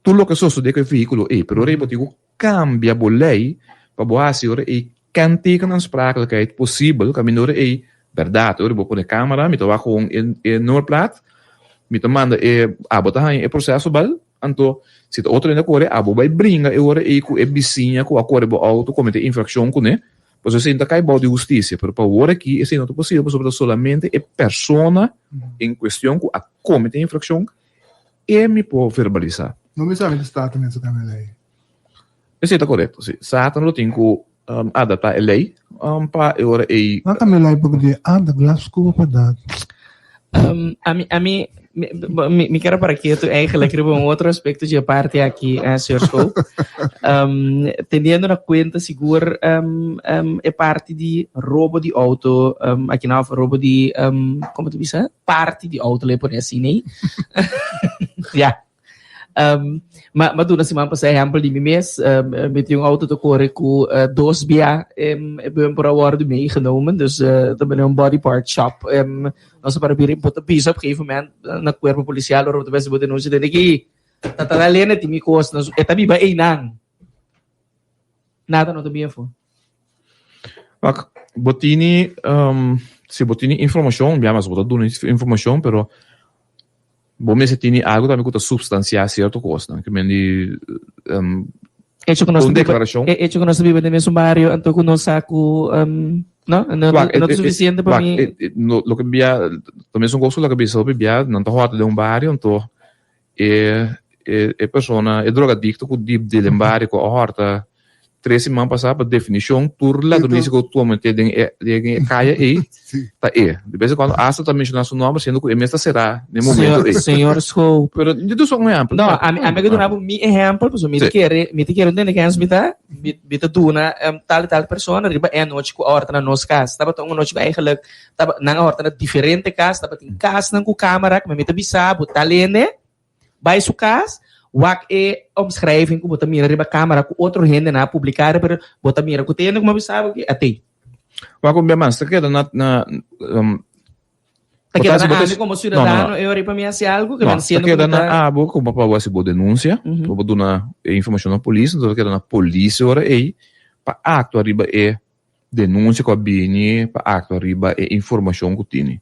tur loke sosodé ku e vehíkulo ei. Pero ora ei bo tin ku kambia bo lei pa bo hasi ora ei. Kentekenaansprakelijkheid posibel kaminda ora ei bèrdat ora bo pone kamera mi ta wak gewoon e e nummerplaat mi ta manda e abo ta haña e proseso bal anto si ta otro hende a kore abo bai bringa e ora ei ku e bisiña ku a kore bo outo komete infrakshon kuné pasobra esei no ta kai bou di hustisia pero pa awor aki esei no ta posibel pasobra ta solamente e persona en kuestion ku a komete infrakshon e mi por verbalisá. No mi sa mi ta Staten mester kambia lei. Esei ta korekto, si. Satan lo tin ku adaptá e lei pa e ora ei. Nan kambia lei poko di anda glas kuba pa dat. Ami, ami, mi, mi kier para ketu eigenlijk riba un otro aspecto dje parti aki, eh, señor Schoop. Um, teniendo na cuenta sigur um, um, e parti di robo di auto, um, aki nou robo di, um, como te bisa? Parti di auto, le pone asina, nee. Ja. Um, ma, ma duna siman pasá ehempel di mi mes. Um, mi tin un auto te kore ku uh, dos bia um, e bumper a worden meegenomen. Dus uh, ta bene un body part shop. Um, nos para biri bota bisa op gegeven moment na cuerpo policial ora bota besa bo denuncia den aki. Ta ta lene ti mi kos. Nos, e ta biba einan. Nada no ta bien fu. Wak, bo tini, um, si bo tini informacion, bia mas bo ta duna informacion, pero Bo mester tini algu tambe ku ta supstansiá sierto kosnan. Ke men di Hecho ku nos un deklarashon. E hecho ku nos ta biba den mesun bario anto ku nos sa ku no, no no ta sufisiente pa mi. Loke bia ta mesun kos ku loke bisa hopi bia nan ta hòrta den un bario anto e e persona e drogadikto ku di den bario ku a hòrta Tres siman pasá, pa definishon, tur ladronisia ku kometé den e den e kaya ei ta e. De bes en kuando asta ta menshoná su nòmber siendo ku e mes ta será den e momento ei. Señor Schoop. Pero di tur un ehèmpel. No, ami ami a duna bo mi ehèmpel pasobra mi ta kere mi ta kere ntende kens mi ta mi mi ta duna tal i tal persona riba e anochi ku a hòrta na nos kas. Tabata un anochi ku eigenlijk taba nan a hòrta na diferente kas, tabatin kasnan ku kamera, mi ta bisa bo tal hende. Bai su kas, wak e omschrijving ku bo ta mira riba kamera ku otro hendenan a publiká riba, pero bo ta mira ku te hende ku mi a bisa bo aki, a tei. Wak un bia mas, ta keda na, na, Ta keda na ami komo siudadano e ora pa mi hasi algu? No, ta keda na abo komo pa bo hasi bo denunsia, pa bo duna e informashon na polis, enton ta keda na polis e ora ei pa aktua riba e Denunsia ku a bini pa aktua riba e informashon ku tini.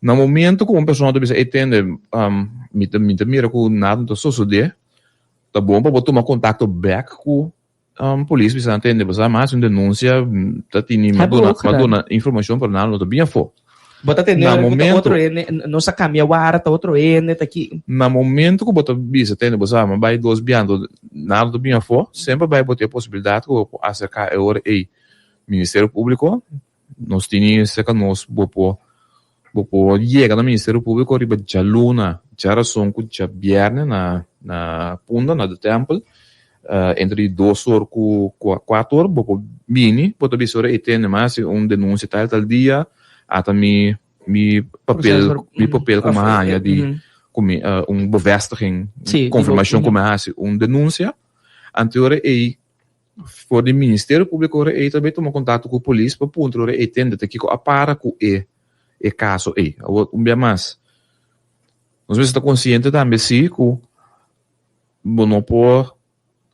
Na momento ku un persona ta bisa, Ey tende, mi ta mi ta mira ku nada no ta sosodé, ta bon pa bo tuma kontakto bèk ku polis bisa nan, Tende, bo sa mi a hasi un denunsia, ta tini, mi a duna mi a duna informashon pero nada no ta bin afó. Bo ta tende ora ku ta otro hende, nos a kambia wara, ta otro hende, ta ki. Na momento ku bo ta bisa, tende, bo sa, mi a bai dos biaha, nada ta bin afó, semper bai bo tin e posibilidat ku bo por aserká e ora ei Ministerio Públiko. Nos tini serka nos, bo por bo por yega na Ministerio Públiko riba djaluna, djarason ku djabièrnè na na Punda, na De Tempel. Entre di dos or ku kuater or bo por bini, bo ta bisa ora ei tende mi a hasi un denunsia tal tal dia, ata mi mi papel mi papel ku mi a haña di ku mi un bevestiging, konfirmashon ku mi a hasi un denunsia. Anto ora ei for di Ministerio Públiko ora ei ta bai tuma kontakto ku polis pa puntra ora ei tende ta kiko a para ku e e kaso ei. Awor un bia mas nos mester ta konsiente tambe si ku Bo no por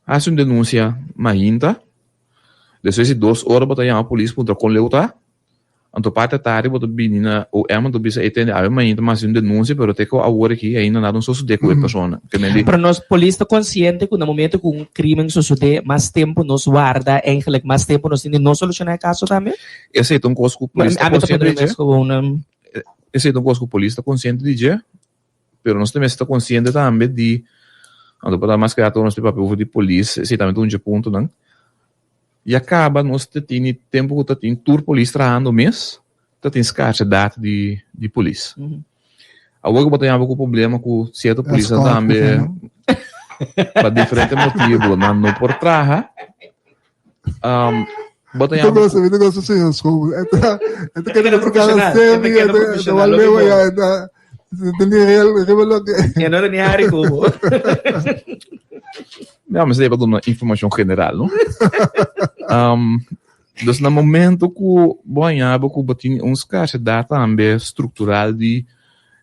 hasi un denunsia mainta, despues di dos ora bo ta yama polis puntra kon leu ta, anto parti atardi bo ta bini na OM anto bisa e tende awe mainta mi hasi un denunsia pero te ku awor aki ainda nada no sosode ku e persona. Pero nos polis ta konsiente ku na momento ku un krimen sosode mas tempu nos warda eigenlijk mas tempu nos tin di no solushoná e kaso tambe? Esei ta un kos ku polis ta konsiente di dje. Esei ta un kos ku polis ta konsiente di dje. Pero nos ta mester ta konsiente tambe di, anto pa ta mas kla nos ta papia over di polis, esei tambe ta un dje puntonan. Ya kaba nos ta tini tempu ku ta tin tur polis trahando mes, ta tin skarsedat di di polis. Awor ku bo ta yama ku problema ku sierto polisnan tambe pa diferente motibu nan no por traha. Bo ta yama. Mi ta gosa señor School. E ta e ta keda profesional. E ta keda profesional. E no ta ni hari ku bo. Ja, mi sa pa duna informashon general, no? Dus na momento ku bo haña bo ku bo tin un skarsedat tambe struktural di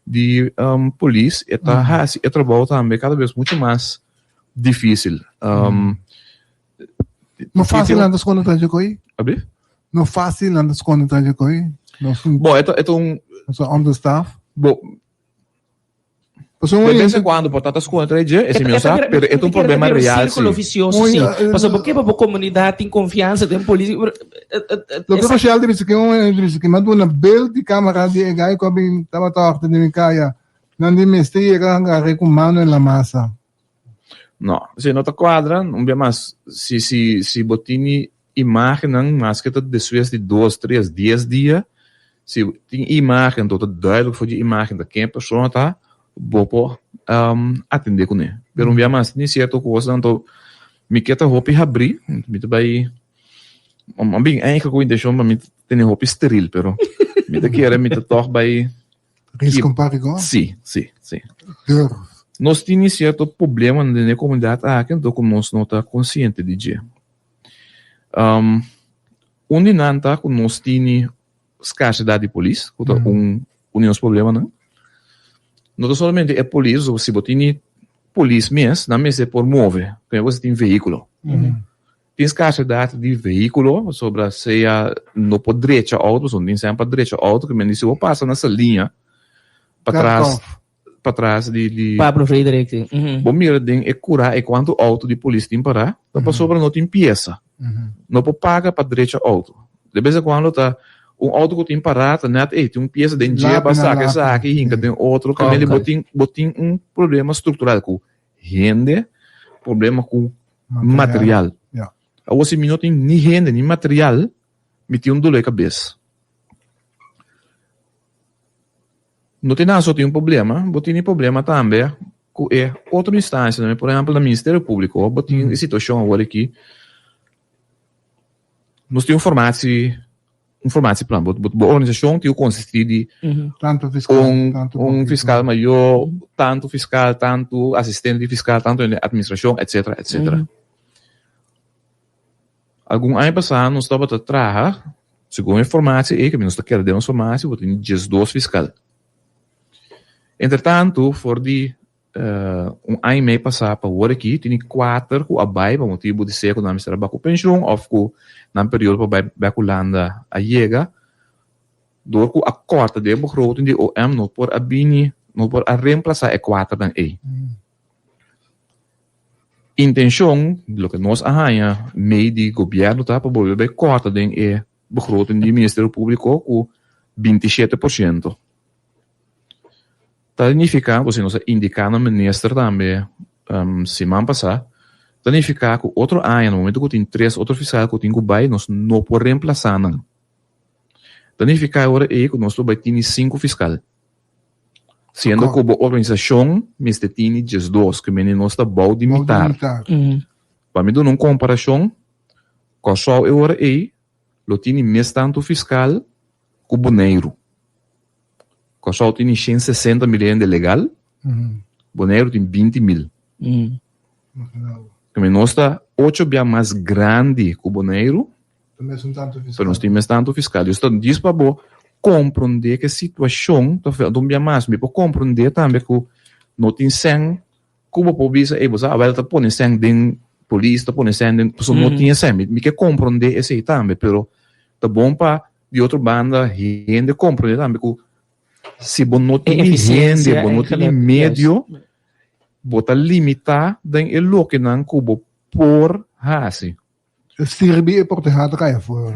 di polis, e ta hasi e trabou tambe kada bes muchu mas difisil. Ma fácil antes cuando ta dje koi? Alsjeblieft? No fácil nan ta skonde tras dje koi. Nos un Bo, e ta, e ta un. Nos ta understaff. Bo. Pasobra De bes en cuando por ta ta skonde tras dje, esei mi no sa, pero e ta un problema real si. Círculo vicioso si. Pasobra bo ke pa bo comunidad tin confiansa den polis. Loke Rochelle ta bisa ki un hende bisa ki mi a duna beeld di camera di e guy ku a bin tabata horta den mi kaya. Nan di mester yega agar'é ku mano en la masa. No, si no ta cuadra, un bia mas, si, si, si bo tini imagennan, maske ta despues di dos, tres, dies dia, si tin imagen, to ta duidelijk for di imagen ta ken e persona ta, bo por atende kuné. Pero un bia mas, tin cierto cosnan, to mi ke ta hopi habrí, mi ta bai, a bin eigenlijk ku intencion pa mi tene hopi steril, pero mi ta kere mi ta tog bai Risco un par rico? Sí, sí, sí. Durf. Nos tin cierto problemanan den e comunidad aki anto cu nos no ta consciente di dje. Um, un di nan ta cu nos tin scarsedad di polis, cu ta un, un di nos problemanan. No ta solamente e polis, si bo tin polis mes, nan mester por move, primero bo tin vehiculo. Tin skarsedat di vehíkulo pasobra sea no por drecha outo, pasobra no tin sèn pa drecha outo, ke men di si bo pasa na Saliña patras patras di di Pablo Frederik si. Bo mira den e kura e kuantu outo di polis tin pará, ta pasobra no tin piesa. No por paga pa drecha outo. De bes en kuando ta un outo ku tin pará ta nèt ey tin un piesa den dje pa saka esaki hinka den otro, ke men di bo tin bo tin un problema struktural ku hende, problema ku material. Awor si mi no tin ni hende ni material, mi tin un dolor di kabes. No tin nada so tin un problema, bo tin e problema tambe ku e otro instansianan. Por ehempel na Ministerio Públiko bo tin e situashon awor aki, nos tin un formatie un formatieplan. Bo, bo organisashon tin ku konsistí di Tantu fiskal, un, tantu un poquito. fiskal mayor, tantu fiskal, tantu asistente di fiskal, tantu hende administrashon, etcetera, etcetera. Algun aña pasá nos tabata traha, segun e formatie ei, ku nos ta keda den nos formatie, bo tin 12 fiskal. Entretantu, for di Un aña i mei pasá pa awor aki tini kuater ku a bai pa motibu di sea ku nan mester a bai ku penshun òf ku nan periodo pa bai bèk Hulanda a yega. Dor ku a kòrta den e begroting di OM no por a bini, no por a remplasá e kuaternan ei. Intenshon, loke nos a haña mei di gobièrnu ta pa bolbe bai kòrta den e begroting di Ministerio Públiko ku 27%. Ta nifiká ku si nos a indiká na minister tambe siman pasá, ta nifiká ku otro aña na momento ku tin tres otro fiskal ku tin ku bai nos no por remplasá nan. Ta nifiká e ora ei ku nos lo bai tini sinku fiskal. Siendo ku bo organisashon mester tini 12, ku mende nos ta bou di mitar. Pa mi duna un komparashon, Kòrsou e ora ei lo tini mes tantu fiskal ku Boneiru. Kòrsou tin 160 mil hende legal, Boneiru tin 20 mil. Kende nos ta ocho bia mas grandi ku Boneiru, pero nos tin mes tantu fiskal. Dus ta djis pa bo komprondé ku e situashon ta feo. Un bia mas, mi por komprondé tambe ku no tin sèn ku bo por bisa, ey bo sa awel ta pone sèn den polis, ta pone sèn den, pasobra no tin e sèn. Mi ke komprondé esei tambe, pero ta bon pa Di otro banda hende comprende tambe cu si bo no tin ni hende, bo no tin ni medio, bo ta limita den e lokenan cu bo por haci. Sirbi e proteha ta cay afor.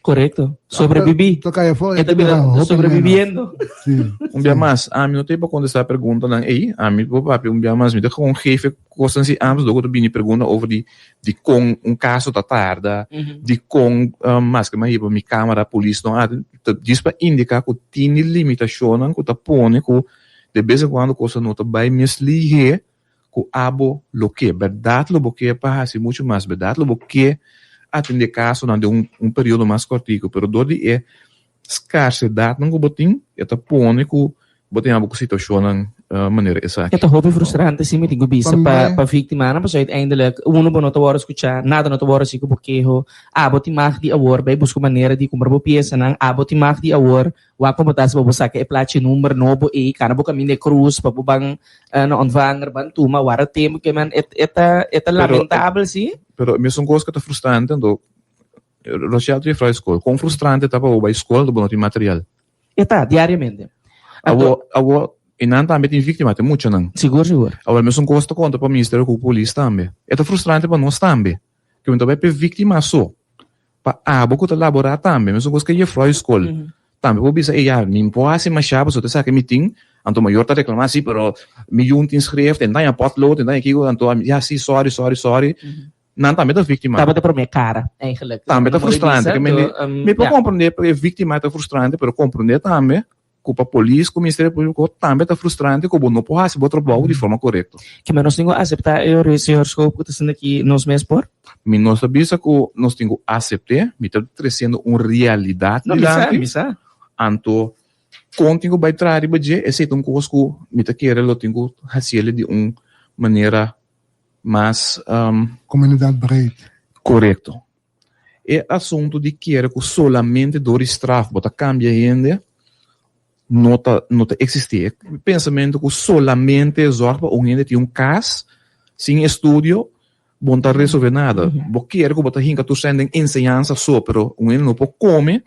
Correcto. Sobrevivi. Ta cay afor. E ta bira sobreviviendo. Si. Un bia mas, ami no ta pa contesta e preguntanan ey. Ami por papia un bia mas. Mi ta gewoon geef e cosnan si ambos dor cu ta bini pregunta over di Dikon un kaso ta tarda, dikon maske mi a hiba mi kamera polis no a ta djis pa indiká ku tin di limitashonnan ku ta pone ku de bes en kuando kos no ta bai mes lihé ku abo lo ke. Bèrdat lo bo ke pa hasi muchu mas, bèrdat lo bo ke atendé kasonan den un periodo mas kòrtiku, pero dor di e Skarsedatnan ku bo tin, e ta pone ku bo tin abo ku situashonnan manera esaki. E ta hopi frustrante si mi tin ku bisa pa pa víktimanan pasobra uiteindelijk uno bo no ta wòrdu skuchá, nada no ta wòrdu hasi ku bo keho. Abo tin mag di awor bai buska un manera di kumpra bo piesanan, abo tin mag di awor wak kon bo ta hasi pa bo saka e plachi number nobo ei, kana bo kaminda e krus pa bo ban na ontvanger, ban tuma, wara tempu ke men e ta e ta lamentabel si. Pero mesun kos ku ta frustrante anto. Rochelle ta juffrouw di skol. Kon frustrante ta pa bo bai skol anto bo no tin material? E ta, diariamente. Awo, awo, i nan tambe tin víktima, tin muchanan. Sigur, sigur. Awo, e mesun kos ta konta pa Ministerio ku polis tambe. E ta frustrante pa nos tambe. Ke mi ta bai pa e víktima so. Pa abo ku ta laborá tambe, mesun kos ke juffrouw di skol. Tambe por bisa, ey ya, mi no por hasi mashá pasobra ta esaki mi tin. Anto mayor ta reklamá, si, pero mi yun tin schrift, en daña potlood, en daña kiko, anto ami, ya, si, sorry, sorry, sorry. Nan tambe ta víktima. Tabata promé kara, eigenlijk. Tambe ta frustrante. Ke mende, mi por komprendé pa e víktima ta frustrante, pero komprendé tambe ku pa polis ku Ministerio Públiko tambe ta frustrante ku bo no por hasi bo trabou di forma korekto. Ke men nos tin ku aseptá e ora, señor Schoop, ku ta sinti aki nos mes por? Mi no ta bisa ku nos tin ku asept'é, mi ta tresiendo un realidat No, mi sa, dilanti. mi sa. Anto, kon tin ku bai traha riba dje, esei ta un kos ku mi ta kere lo tin ku hasiel di un manera mas. Komunidat breed. Korekto. E asuntu di kere ku solamente dor di straf bo ta kambia hende no ta no ta eksistí. E pensamentu ku solamente zòrg pa un hende tin un kas sin estudio bo no ta resolvé nada. Bo kere ku bo ta hinka tur sèn den enseñansa so pero un hende no por kome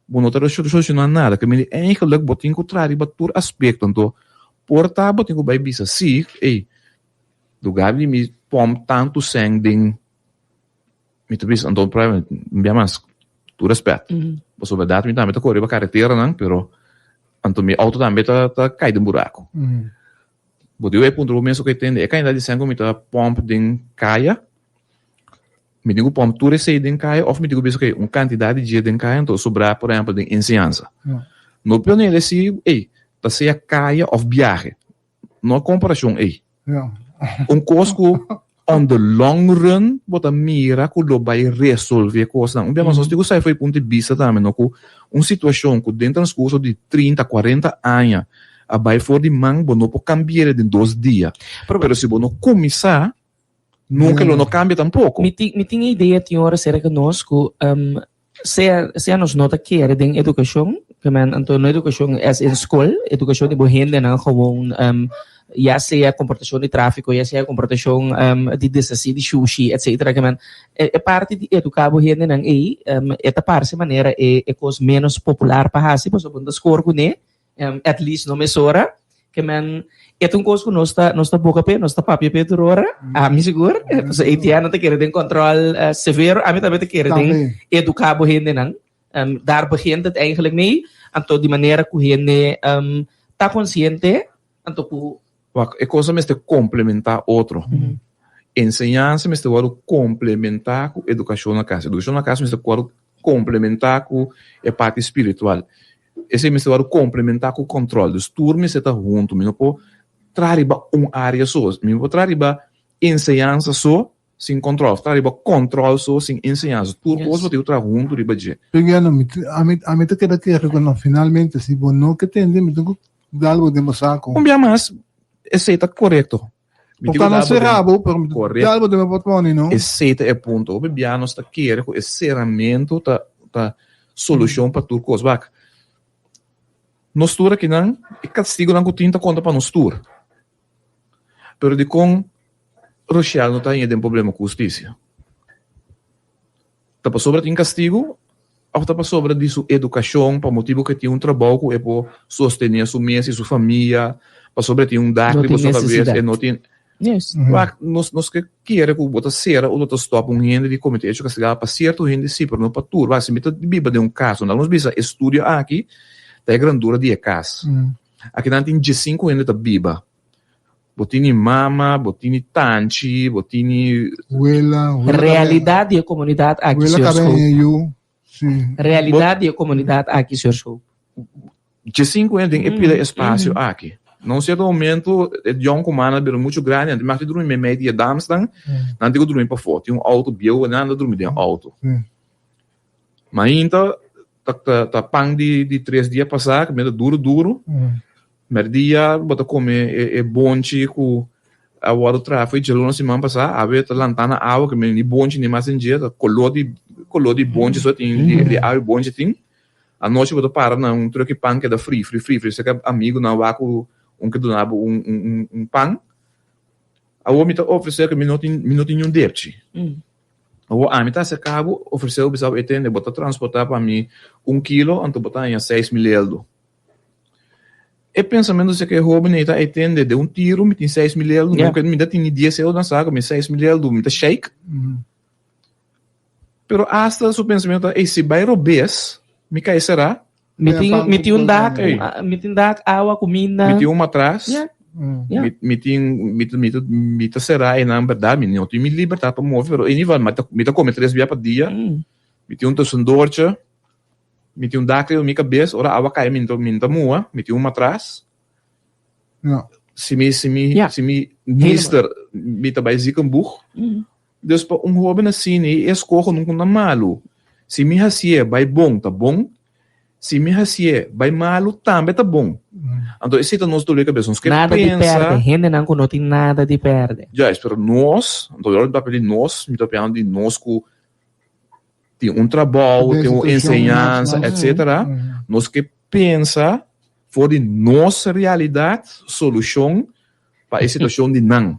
bo no ta solucioná nada. Ke mende eigenlijk bo tin ku traha riba tur aspekto. Anto por ta bo tin ku bai bisa si, ey, lugar di mi pòmp tantu sèn den mi ta bisa anto un bia mas tur rèspèt pasobra bèrdat mi tambe ta kore riba kareteranan pero anto mi outo tambe ta ta kai den buraku. Bo diu e puntra bo mes oke tende e kantidat di sèn ku mi ta pòmp den kaya mi tin ku pòmp tur esei den kaya òf mi tin ku bisa oke un kantidat di dje den kaya anto sobrá por ehèmpel den enseñansa. No pone desi ey ta sea kaya òf biahe. No komparashon ei. Un kos ku on the long run bo ta mira ku lo bai resolve kosnan. Un bia mas nos tin ku sai for e punto di bista tambe no ku un situashon ku den transkurso di trinta, kuarenta aña a bai for di man bo no por kambi'e den dos dia. Pero si bo no kuminsá nunka lo no kambia tampoko. Mi tin mi tin e idea tin ora serka nos ku Sea sea nos no ta kere den edukashon, ke men anto no edukashon as in skol, edukashon di bo hendenan gewoon ya sea komportashon di trafiko, ya sea komportashon di deshasí di shushi etsetera ke men e parti di eduká bo hendenan ei e ta parse manera e e kos ménos popular pa hasi pasobra bo no ta skor kuné. At least no mesora. Ke men, e ta un kos ku nos ta, nos ta boka p'e, nos ta papia p'e tur ora. Ami sigur. Pasobra Etienne ta kere den kòntròl severo. Ami tambe ta kere den eduká bo hendenan. Daar begint het eigenlijk mee. Anto di manera ku hende ta konsiente, anto ku. Wak, e kosnan mester komplementá otro. Enseñansa mester wòrdu komplementá ku edukashon na kas. Edukashon na kas mester wòrdu komplementá ku e parti spiritual. Esei mester wòrdu komplementá ku kòntròl. Dus tur mester ta huntu. Mi no por traha riba un área so. Mi no por traha riba enseñansa so sin kòntròl òf traha riba kòntròl so sin enseñansa. Tur kos bo tin ku traha huntu riba dje. Pigiano, mi ami ami ta keda kere ku no finalmente si bo no ke tende mi tin ku dal bo den bo sako. Un bia mas esei ta korekto. Mi tin ku dal bo den bo, pero mi tin dal bo den bo portmoni no. Esei ta e punto. Hopi bia nos ta kere ku e seramentu ta ta solushon pa tur kos. Wak, nos tur akinan e kastigunan ku tin ta konta pa nos tur. Pero dikon Rochelle no ta haña den problema ku hustisia? Ta pasobra tin kastigu òf ta pasobra di su edukashon pa motibu ku e tin un trabou ku e por sostené su mes i su famia, pasobra e tin un dak riba su kabes, e no tin. Wak, nos nos ke kere ku bo ta sera o bo ta stòp un hende di kometé echo kastigabel pa sierto hende sí, pero no pa tur. Wak, si mi ta biba den un kas, unda nos bisa e studio aki ta e grandura di e kas. Akinan tin diesinku hende ta biba. Bo tini mama, bo tini tanchi, bo tini. Wela, wela Realidat di e komunidat aki, Wela señor kabe Schoop. haña yu, si. Realidat di e komunidat aki, señor Schoop. Djesinku hende den e pida espasio aki. Na un sierto momento e yònkumannan a bira muchu grandi, nan tin mag di drumi meimei di e damsnan, nan tin ku drumi pafó. Tin un outo bieu, nan ta drumi den outo. Mainta ta ta ta pan di di tres dia pasá, ku mira duru duru. Merdia bo ta kome e e bonchi ku a wòrdu traha for djaluna siman pasá, awe ta lantá na awa ku ni bonchi ni mas den dje, ta koló di koló di bonchi so tin di di awa i bonchi tin. Anochi bo ta para na un truck di pan keda fri fri fri fri seka amigunan wak ku un ke duna bo un un un pan. Awor mi ta ofresé ku mi no tin mi no tin niun depchi. Awor ami ta aserká bo, ofresé bo bisa bo, E tende, bo ta transportá pa mi un kilo, anto bo ta haña 6000 eldo. E pensamentu si ku e hóben ei ta, E tende, den un tiru mi tin 6000 eldo, mi ta tin ni dies eldo na saka, mi 6000 eldo, mi ta shake. Pero asta su pensamentu ta, Ei, si bai robes, mi kai será. Mi tin, mi tin un dak, mi tin dak, awa, kuminda. Mi tin un matras. Mi, mi tin, mi, mi, mi ta será einan, bèrdat, mi no tin mi libertat pa move, pero in ieder geval, mi ta, mi ta kome tres bia pa dia. Mi tin un tussendoortje. Mi tin un dak riba mi kabes, ora awa kai mi no, mi no ta muha. Mi tin un matras. Si mi, si mi, si mi nister, mi ta bai ziekenboeg. Dus pa un hoben asina e eskoho nunca ta malu. Si mi hasié bai bon ta bon, si mi hasié bai malu tambe ta bon. Anto esei ta nos dolor di kabes. Nos ke Nada di pensa. perde, hendenan ku no tin nada di perde. Juist, pero nos, anto ora mi papia di nos, mi ta papiando di nos ku tin un trabou, Den tin un situashon mas enseñansa, mas. etcetera. Nos ke pensa for di nos realidat solushon pa e situashon di nan.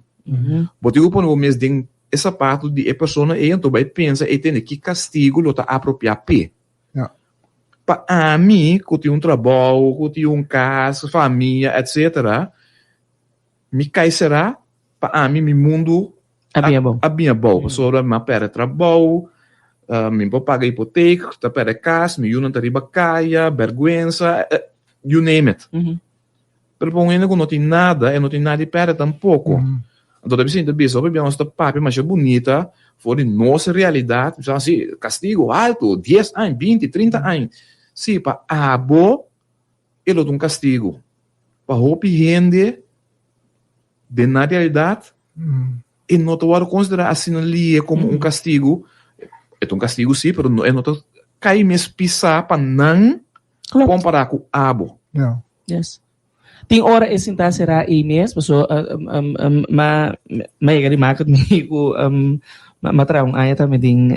Bo tin ku pone bo mes den e sapatu di e persona ei, anto bai pensa ei tende ki kastigu lo ta apropiá p'e. Pa ami ku tin un trabou, ku tin un kas, famia, etcetera, mi kai será pa ami mi mundu a bin abou. Pasobra mi a pèrdè trabou, mi no por paga hipotek, ta pèrdè kas, mi yunan ta riba kaya, bèrgwensa, you name it. Pero pa un hende ku no tin nada, e no tin nada di pèrdè tampoko. Anto ta bisa ta bisa, hopi bia nos ta papia masha bunita for di nos realidat, bisa si, kastigu altu, dies aña, binti, trinta aña. Si, pa abo e lo ta un kastigu. Pa hopi hende den nan realidat e no ta wòrdu konsiderá asina lihe komo un kastigu. E ta un kastigu si, pero e no ta kai mes pisá pa nan Kompará ku abo. Yes. Tin ora e sinta será ei mes, paso ma ma yega di maka mi ku ma traha un aña tambe den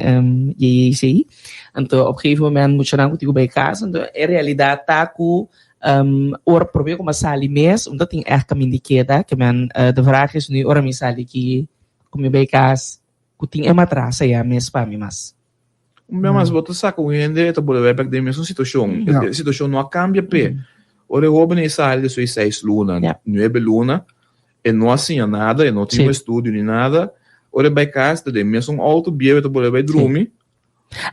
JJC. Anto op gegeven moment muchanan ku tin ku bai kas, anto e realidat ta ku ora prome ku mi a sali mes, un ta tin ègt kaminda di keda, ke men de vraag is nu ora mi sali aki ku mi bai kas ku tin e matras aya mes pa mi mas. Un bia mas bo ta saka un hende e ta bolbe bek den e mesun situashon. E situashon no a kambia p'e. Ora e hoben ei sali despues di seis luna, nuebe luna, e no a siña nada, e no tin un estudio ni nada. Ora e bai kas ta den e mesun outo bieu e ta bolbe bai drumi.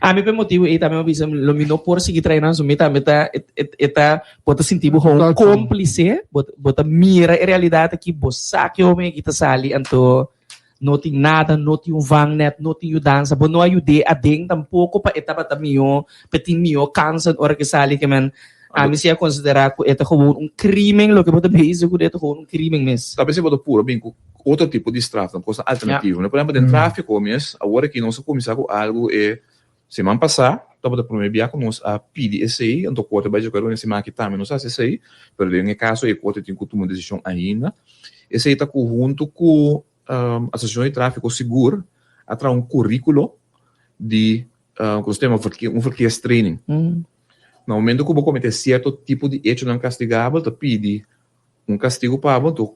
Ami p'e motibu ei tambe mi a bisa lo mi no por sigui trae nan, so mi tambe ta e ta bo ta sinti bo gewoon komplise, bo ta mira e realidat aki, bo sa ke hoben aki ta sali anto No tin nada, no tin un vangnet, no tin yudansa. Bo no a yud'é aden tampoko pa e tabata mihó, pa e tin mihó kansen ora ku e sali. Ke men, ami si a konsiderá ku e ta gewoon un krimen, loke bo ta bezig ku e ta gewoon un krimen mes. Ta p'esei bo ta puru bin ku otro tipo di straf, un kosnan alternativo. Por ehempel, den tráfiko mes, awor aki nos a kuminsá ku algu e siman pasá, tabata promé bia ku nos a pidi esei, anto korte bai dje akuerdo ku e siman aki tambe nos a hasi esei, pero den e kaso ei korte tin ku tuma un desishon ainda. Esei ta ku huntu ku Asosiashon di Tráfiko Sigur a traha un kuríkulo di ku nos ta yama un verkeerstraining. Na momento ku bo kometé sierto tipo di echonan kastigabel ta pidi un kastigu pa bo, anto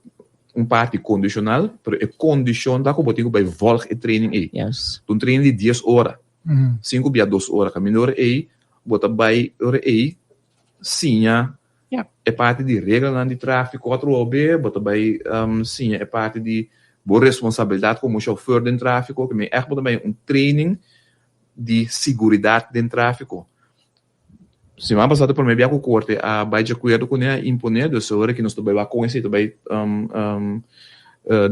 un parti kondishonal, pero e kondishon ta ku bo tin ku bai vòlg e training ei. Ta un training di dies ora, sinku bia dos ora. Kaminda ora ei bo ta bai ora ei siña e parti di reglanan di tráfiko atrobe, bo ta bai siña e parti di bo responsabilidat komo shofùr den tráfiko, ke men ègt bo ta bai un training di siguridat den tráfiko. Siman pasá ta promé bia ku korte a bai djakuerdo kuné, a imponé, dus ora ki nos ta bai wak kon esei ta bai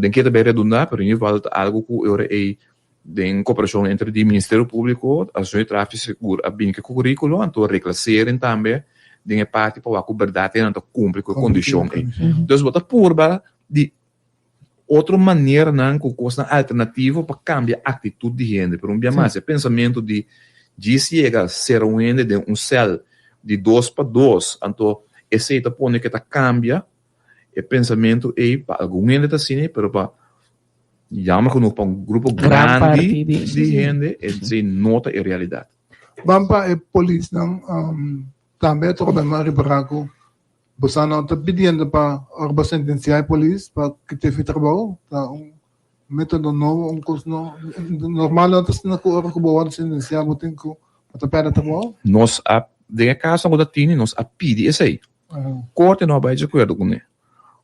den ke ta bai redundá, pero in ieder geval ta algu ku e ora ei Den koperashon entre di Ministerio Públiko, Asosiashon di Tráfiko Sigur a bini ku e kuríkulo, anto reklaseren tambe den e parti pa wak ku bèrdat nan ta kumpli ku e kondishon ei. Dus bo ta purba di otro maneranan ku kosnan alternativo pa kambia aktitut di hende. Pero un bia mas e pensamentu di djis yega sera un hende den un sèl di dos pa dos, anto esei ta pone ku e ta kambia e pensamentu ei pa algun hende ta asina, pero pa Jammer genoeg pa un grupo Gran grandi parti di- di hende, esei no ta e realidat. Ban pa e polisnan tambe a toka nan ripará ku boso no ta pidiendo pa ora bo sentensiá e polis pa kit'é fi trabou ta un. método nobo, un kos no normal no ta asina ku ora ku bo wòrdu sentensiá bo tin ku bo ta pèrdè trabou? Nos a, den e kasonan ku ta tini, nos a pidi esei. Korte no a bai di akuerdo kuné.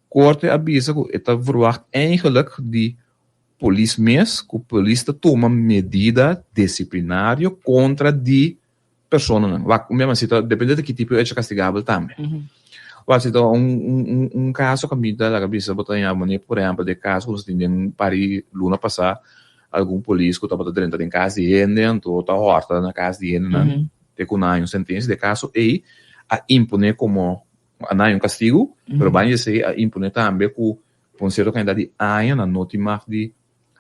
Korte a bisa ku e ta verwagt eigenlijk di polis mes ku polis ta tuma medida disiplinario kontra di personanan. Wak, un bia mas si ta depende di ki tipo di hecho kastigabel tambe. Wak, si ta un un un kaso kaminda laga bisa bo ta yama manera por ehèmpel di e kaso ku nos tin den par di luna pasá algun polis ku tabata drenta den kas di hende anto ta hòrta na kas di hendenan te ku nan haña un sentensia. Di e kaso ei a imponé komo a nan haña un kastigu pero banda di esei a imponé tambe ku pa un sierto kantidat di aña nan no tin mag di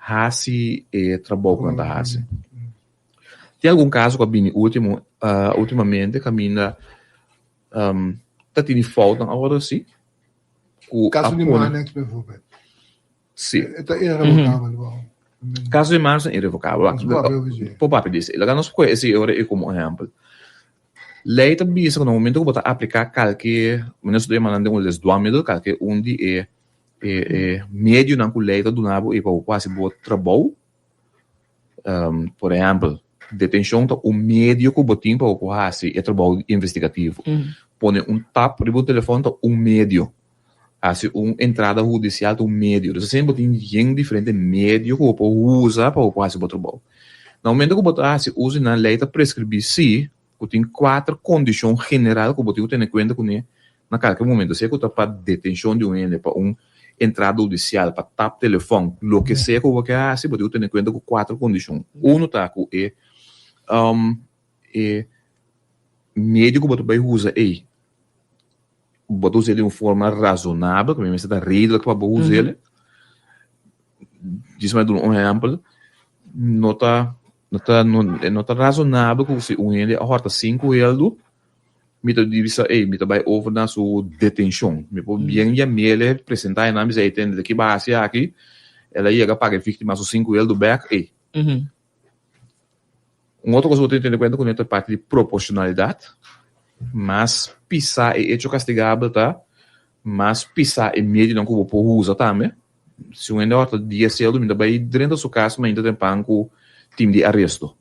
hasi e trabou ku nan ta hasi. Tin algun kaso ku a bini último últimamente kaminda ta tini foutnan awor si ku a Kaso di pone Manex bijvoorbeeld. Si. E ta irrevocabel wou. Kaso di Manex ta irrevocabel. Wak, Nos papia over dje. Por papia di esei. Laga nos kohe esei ora ei komo ehèmpel. Lei ta bisa ku na momento ku bo ta apliká kalke, nos ta yama nan den hulandes dwangmiddel, kalke un di e e e medionan ku lei ta duna bo ei pa bo por hasi bo trabou, Por ehèmpel, detenshon ta un medio ku bo tin pa bo por hasi e trabou investigativo. Pone un tap riba un telefòn ta un medio. Hasi un entrada hudisial ta un medio. Dus asina bo tin yen diferente medio ku bo por usa pa bo por hasi bo trabou. Na momento ku bo ta hasi uso di nan, lei ta preskribí si ku tin kuater kondishon general ku bo tin ku tene kuenta kuné na kalke momento, sea ku ta pa detenshon di un hende, pa un entrada hudisial, pa tap telefòn, loke sea ku bo ke hasi, bo tin ku tene kuenta ku kuater kondishon. Unu ta ku e e medio ku bo ta bai usa ei, bo ta us'é di un forma razonabel, ku mester ta redelijk pa bo us'é. Djis mi a duna un ehèmpel, no ta no ta no ta razonabel ku si un hende a hòrta sinku heldu, mi ta bisa ey mi ta bai over na su detenshon. Mi por bien yam'el, presentá e nan, bisa ey tende ta ki bo a hasi aki, el a yega paga e víktima su sinku heldu bèk, ey. Un otro kos ku bo tin tene kuenta kuné ta e parti di proporshonalidat. Mas pisá e echo kastigabel ta, mas pisá e medionan ku bo por usa tambe. Si un hende hòrta dies seldu, mi ta bai drenta su kas mainta tempan ku tim di aresto.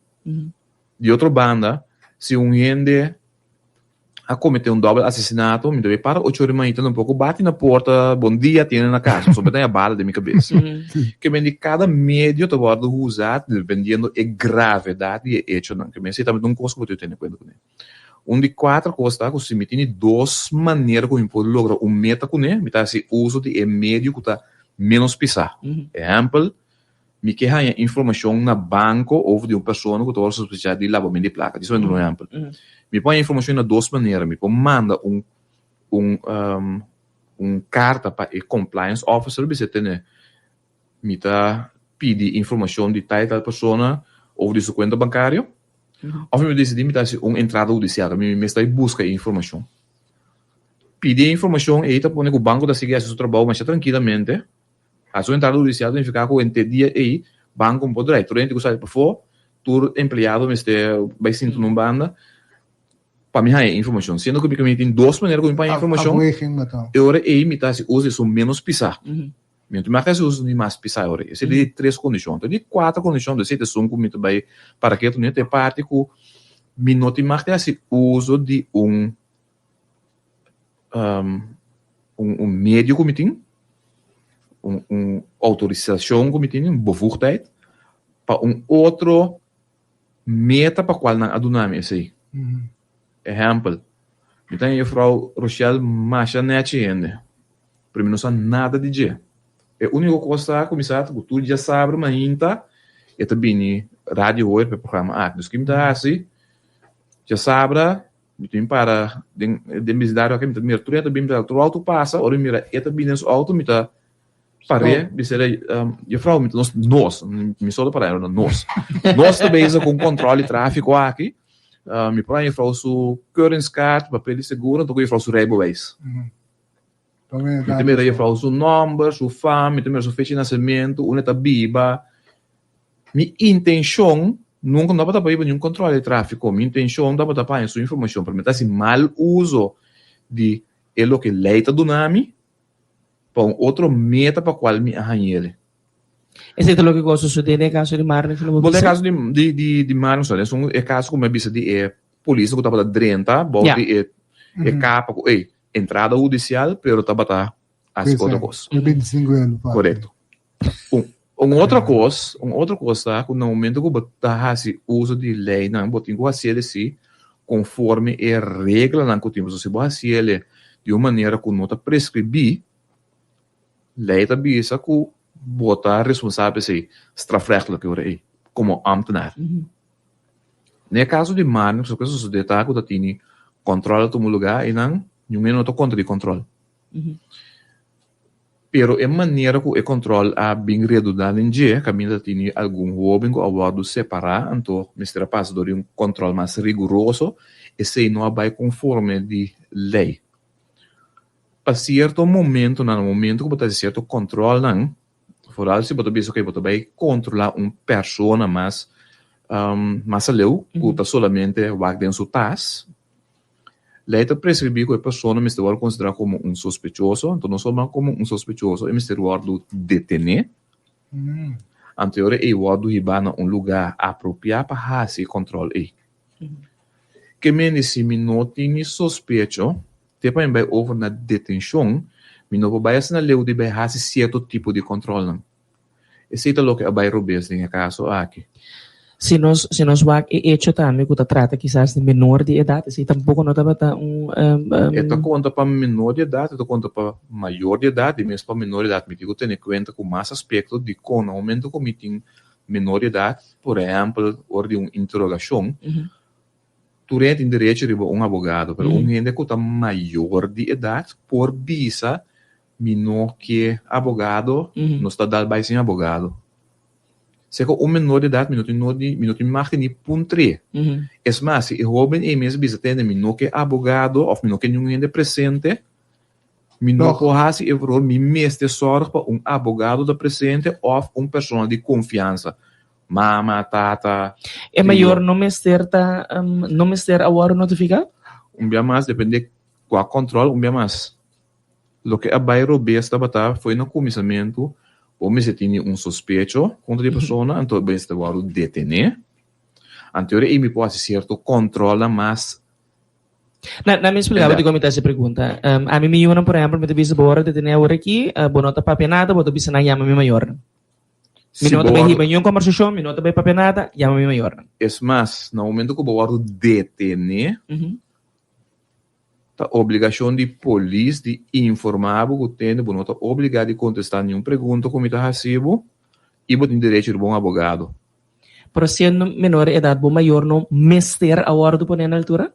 Di otro banda, si un hende a kometé un dòbel asesinato, mi ta bai para ocho ora di mainta tampoco bati na porta, bon dia, tiene na kas, pasobra mi ta haña bala den mi kabes. Ke men di kada medio ta wòrdu usa dependiendo e gravedat di e echonan. Ke men esei tambe ta un kos ku bo tin ku tene kuenta kuné. Un di kuater kos ta ku si mi tene dos manera ku mi por logra un meta kuné, mi ta hasi uso di e medio ku ta ménos pisá. Ehèmpel, mi ke haña informashon na banko over di un persona ku ta wòrdu sospechá di labamentu di plaka. Disa mi duna un ehèmpel. Mi por haña informashon na dos manera. Mi por manda un un un karta pa e compliance officer bisa e tene mi ta pidi informashon di tal i tal persona over di su kuenta bankario. Òf mi disidí mi ta hasi un entrada hudisial, mi mes ta buska e informashon. Pidi e informashon ei ta pone ku banko ta sigui hasi su trabou masha trankilamente. Hasi un entrada hudisial ta nifiká ku henter dia ei banko no por drai. Tur hende ku sali pafó, tur empleado mester bai sinta na un banda pa mi haña e informashon. Siendo ku mi tin dos manera ku mi por haña informashon, e ora ei mi ta hasi uso di esun ménos pisá. Mi no ta mester hasi uso di mas pisá e ora ei. Esei ta di tres kondishon. Ta di kuater kondishon, esei ta esun ku mi ta bai para ketu ta e parti ku mi no tin mag di hasi uso di un un medio ku mi tin, un un outorisashon ku mi tin, un bevoegdheid, pa un otro meta pa kual nan a duna mi esei. Ehèmpel, mi ta haña juffrouw Rochelle masha nèchi hende, pero mi no sa nada di dje. E úniko kos ta ku mi sa ta ku tur djasabra mainta e ta bini radio hoor pa e programa aki. Dus ki mi ta hasi? Djasabra mi tin para den den bisindario aki, mi ta mira tur hende ta bini, mi ta tur outo pasa, ora mi mira e ta bini den su outo mi ta par'é bis'é, juffrouw mi ta nos, nos, mi so ta pará nos, nos ta bezig ku un kòntròl di tráfiko aki, mi por haña juffrouw su keuringskaart, papel di seguro, anto ku juffrouw su rijbewijs. Mi ta mira juffrouw su nòmber, su fam, mi ta mira su fecha di nasementu, unda e ta biba. Mi intenshon nunka no tabata pa hiba niun kòntròl di tráfiko. Mi intenshon tabata pa haña su informashon, pero mi ta hasi mal uso di e loke lei ta duna mi pa un otro meta pa kual mi a hañ'el. Esei ta loke ku a sosodé den e kaso di Marnix lo bo Bo den e bisa? kaso di di di di Marnix no, esun e kaso ku mi a bisa di e polis ku tabata drenta bou Ya. di e e kapa ku ey entrada hudisial pero tabata hasi otro kos. E 25 aña pa. Korekto. Un un otro kos, un otro kos ta ku na momento ku bo ta hasi uso di leinan bo tin ku hasiel si konforme e reglanan ku tin. Pasobra si bo hasiel di un manera ku no ta preskribí, lei ta bisa ku bo ta responsabel p'esei strafrechtelijk e ora ei komo ámtenar. Den e kaso di Marnix loke a sosodé ta ku ta tini kòntròl a tuma lugá einan, niun hende no ta kontra di kòntròl. Pero e manera ku e kòntròl a bin redundá den dje, kaminda ta tini algun hóben ku a wòrdu separá, anto mester a pasa dor di un kòntròl mas riguroso, esei no a bai konforme di lei. Pa sierto momentonan, na momento ku bo ta hasi sierto kòntròlnan, Foral si bo ta bisa, ok, bo ta bai kontrolá un persona mas mas aleu ku ta solamente wak den su tas. Lei ta preskribí ku e persona mester wòrdu konsiderá komo un sospechoso, anto no solamente komo un sospechoso, e mester wòrdu detené. Anto e ora ei wòrdu hibá na un lugá apropiá pa hasi e kòntròl ei. Ke mende si mi no tin ni sospecho, te pa mi bai over na detenshon, mi no por bai asina leu di bai hasi sierto tipo di kòntròlnan. Esei ta loke a bai robes den e kaso aki. Si nos si nos wak e echo tambe ku ta trata kisas di menor di edat, esei tampoko no tabata un. E ta konta pa menor di edat, e ta konta pa mayor di edat, di mes pa menor di edat mi tin ku tene kuenta ku mas aspekto dikon na momento ku mi tin menor di edat, por ehèmpel ora di un interogashon, Tur hende tin derecho riba un abogado, pero un hende ku ta mayor di edat por bisa mi no ke abogado, nos ta dal bai sin abogado. Si ku un menor di edat mi no tin nodi, mi no tin mag di ni puntr'é. Es mas, si e hóben ei mes bisa tende mi no ke abogado òf mi no ke niun hende presente, Mi no por hasi e rol, mi mester sòrg pa un abogado ta presente òf un persona di konfiansa, mama, tata, E tio. mayor no mester ta no mester a wòrdu notifiká? Un bia mas depende kua kòntròl, un bia mas. Loke a bai robes tabata foi na kuminsamentu bo mester tini un sospecho kontra di e persona anto bo mester wòrdu detené. Anto ei mi por hasi sierto kòntròlnan mas Na, na mi explica bo dikon mi ta hasi e pregunta. Um, ami mi yunan, por ehempel, mi ta bisa bo ora di tene awor aki, uh, bo no ta papia nada, bo ta bisa nan yama mi mayornan. Mi Si no bo ta bai wòrdu. hiba niun kombersashon, mi no ta bai papia nada, yama mi mayornan. Es mas, na momento ku bo wòrdu detené, ta obligashon di polis di informá bo ku tende bo no ta obligá di kontestá niun pregunta ku mi ta hasi bo i bo tin derecho riba un abogado. Pero siendo menor edad bo mayor no mester a wordo pone na altura?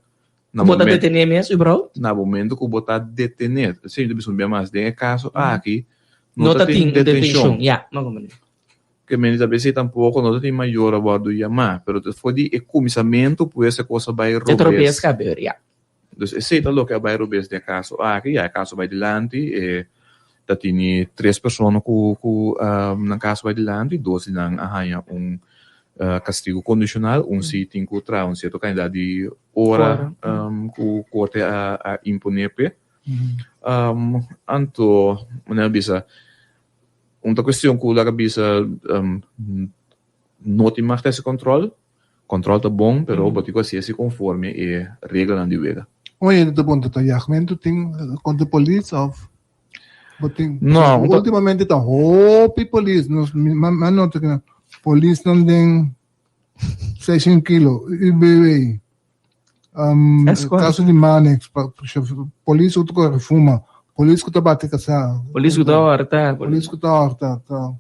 Na Ku bo ta momento, detené mes überhaupt? na momento ku bo ta detené, esei mi ta bisa un bia mas, den e kaso aki no No ta ta tin tin detenshon, detenshon. ya, no comprende. Ke mende ta bisa tampoco no ta tin mayor a wordo yamá, pero ta for di e kuminsamentu pues e kos a bai E ta robes robes. kaber, ya. Dus esei ta loke a bai robes den e kaso aki, ya e kaso bai dilanti, e ta tini tres persona ku ku nan kaso bai dilanti, dos di nan a haña un kastigu kondishonal, un si tin ku traha un sierto kantidat di ora ku korte a a imponé p'e. Anto manera mi a bisa un ta kuestion ku laga bisa no tin mag ta hasi kòntròl. Control ta bon, pero bo tin cu haci esi conforme e reglanan di wega. Un hende ta puntra ta yagmentu tin contra polis of bo tin? No, un ta. Ultimamente ta hopi polis, nos mi a nota cu polisnan den seiscientos kilo, UBW, caso di Manex, polis cu ta core fuma, polis cu ta bati casa. Polis cu ta horta. Polis cu ta horta, ta.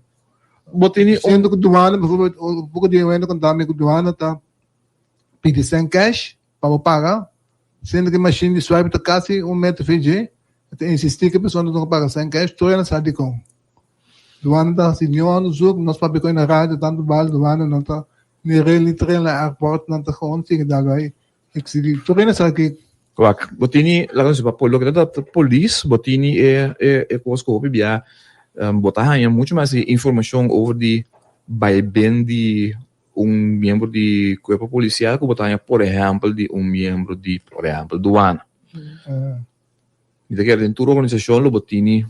Bo tene un. Siendo ku duana, bijvoorbeeld, un poko di hende konta mi ku duana ta pidi sèn cash pa bo paga, siendo ku e machine di swipe ta kasi un meter fen dje, e ta insistí ku e persona ta paga sèn cash, tur hende sa dikon. Duana ta hasi niun onderzoek, nos papia ku na radio tantu bal, duana no ta ni rail ni tren na airport, nan ta gewoon sigui dal bai. Exigí. Tur hende sa ki. Wak, bo tini, laga nos pa loke ta trata polis, bo tini e e e kos ku hopi bia bo ta haña muchu mas di informashon over di bai ben di un miembro di kuerpo polisial ku bo ta haña por ehèmpel di un miembro di por ehèmpel duana. Mi ta kere den tur organisashon lo bo tini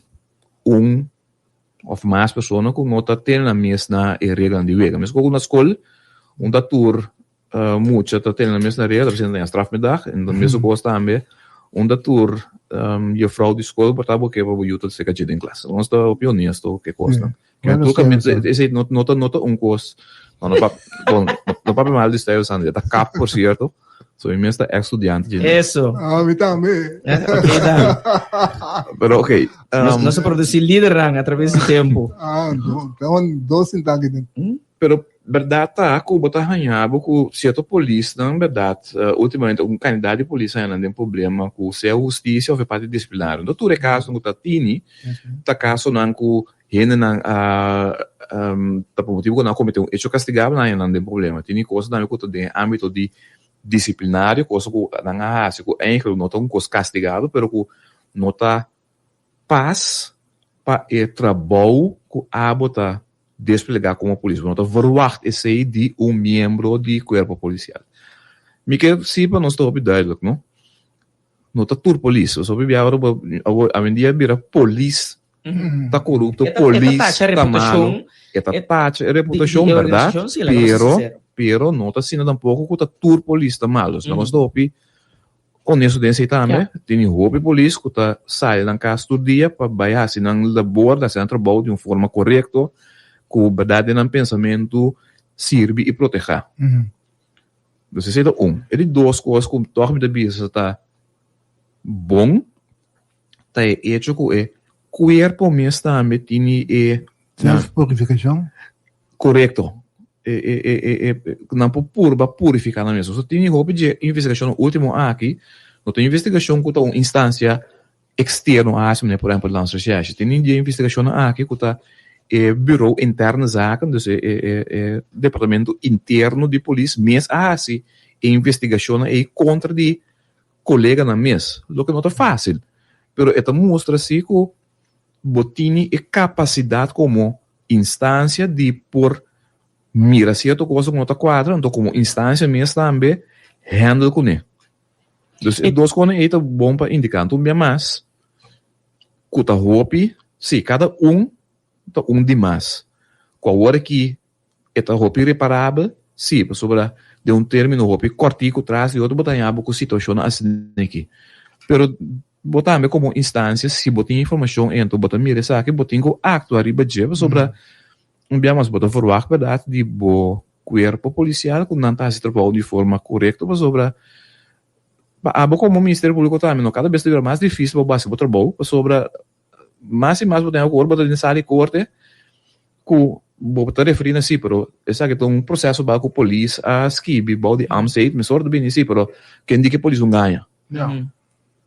un. òf mas persona ku no ta tene nan mes na e reglanan di wega. Meskos ku na skol un ta tur mucha ta tene nan mes na regla, ta presenta den strafmiddag, en ta mesun kos tambe un ta tur juffrouw di skol por ta bo ke pa bo yu ta seka dje den klas. Nos ta hopi honesto ku e kosnan. Tur kaminda esei no ta no ta un kos, no no bon no papia mal di Stuyvesant, e ta kap por sierto. So mi mes ta ex studiante dje. Eso. Ah, mi tambe. Eh, ok dan. Pero ok. Nos, nos a produci lidernan a traves di tempo. Ah, do, un dos sinta aki den. Hmm? Pero berdad ta cu bo ta haña bo cu cierto polisnan, berdad, uh, ultimamente un cantidad di polis haña nan den problema cu sea husticia of e parti disciplinario. No tur e casonan cu ta tini ta casonan cu Hendenan a ta pa motibu ku nan a kometé un echo kastigabel nan haña nan den problema. Tin di kos tambe ku ta den e ámbito di disiplinario, kos ku nan a hasi ku eigentlik no ta un kos kastigabel pero ku no ta pas pa e trabou ku abo ta desplegá komo polis. Bo no ta verwagt esei di un miembro di kuerpo polisial. Mi ke si pa nos ta hopi duidelijk, no? No ta tur polis. Pasobra hopi bia ora bo awor awendia bira polis ta korupto, polis ta malo. E ta tacha e reputashon, bèrdat? Pero, pero no ta asina tampoko ku ta tur polis ta malo. Si nos ta hopi honesto den esei tambe, tin hopi polis ku ta sali nan kas tur dia pa bai hasi nan labor, hasi nan trabou di un forma korekto, ku bèrdat den nan pensamentu sirbi i protehá. Dus esei ta un. E di dos kos ku tòg mi ta bisa ta bon ta e echo ku e kuerpo mes tambe tini e. Self-purifikashon? Korekto. E e e e e nan por purba purifiká nan mes. Pasobra tini hopi dje investigashonnan último aki no ta un investigashon ku ta un instansia externo a haci, manera por ehempel Landsrecherche. Tin di e investigacionnan aki cu ta e Bureau Interne Zaken, dus e e e departamento interno di polis mes a haci e investigacionnan ey contra di coleganan mes, loke no ta facil, pero e ta mustra si cu bo tini e capacidad como instancia di por mira cierto cosa cu no ta cuadra, anto como instancia mes tambe handle cune. Dus e dos konan ei ta bon pa indiká. Anto un bia mas ku ta hopi, sí, kada un ta un di mas. Ku awor aki e ta hopi reparabel, sí, pasobra den un término hopi kòrtiku tras di otro bo ta haña bo ku situashonnan asina aki. Pero bo tambe komo instansia, si bo tin informashon ei anto bo ta mira esaki, bo tin ku aktua riba dje pasobra un bia mas bo ta verwagt bèrdat di bo Cuerpo policial cu nan ta haci trabao di forma corecto pasobra pa abo como Ministerio Publico tambe no cada bes ta bira mas dificil pa bo haci bo trabao pasobra mas y mas bo ta awor bo ta den sala di corte cu bo ta referi na si pero esaki ta un proceso ba cu polis a skibi bao di ambtseed mesora ta bini si pero ken di ke polis un gaña.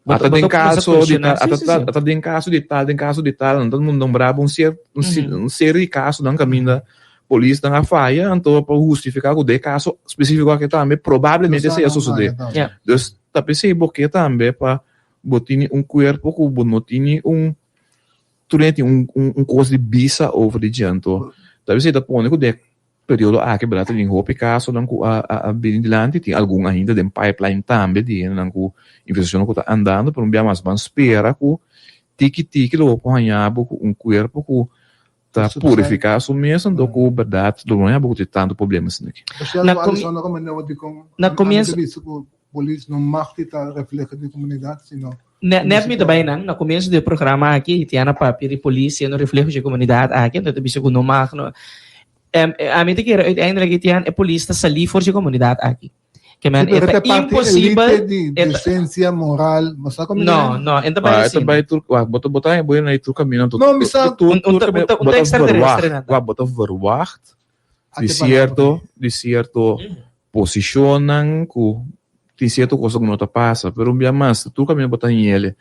Ata den caso di tal, ata tal, ata den caso di tal, den caso di tal, anto nan nombra bo un cier, un serie di casonan caminda polisnan a faya, anto pa hustifica cu den e caso specifico aki tambe probablemente esey a sucede. Dus ta pesey bo ke tambe pa bo tini un cuerpo cu bo no tini un, tur hende tin un un cos di bisa over di dje, anto ta pesey ta pone cu den e Periodo aki berdad ta tin hopi kasonan ku a a bini dilanti, tin algun ainda den pipeline tambe di hendenan ku investigashonnan ku ta andando, pero un bia mas ban spera ku tiki tiki lo bo por haña bo ku un kuerpo ku ta purifiká su mes anto ku berdad lo no haña bo ku tin tantu problema asina aki. Na komienso. Polis no mag di ta refleho di komunidat, sino. Net mi ta bai nan, na komienso di e programa aki, Itiana papia di polis siendo refleho di e komunidat aki, anto e ta bisa ku no mag, no. Ami ta kere uiteindelijk, Itian, e polis ta salí for di e komunidat aki. Ke men, e ta imposibel. Elite di desensia moral, bo sa komo No, no, e ta bai asina. E ta bai tur, wak, bo ta, bo ta bo na tur kaminda, No, mi sa. Tur, tur, bo ta verwacht, wak, bo ta verwacht di sierto, di sierto Posishonnan ku tin sierto kosa ku no ta pasa, pero un bia mas tur kaminda bo ta hñele.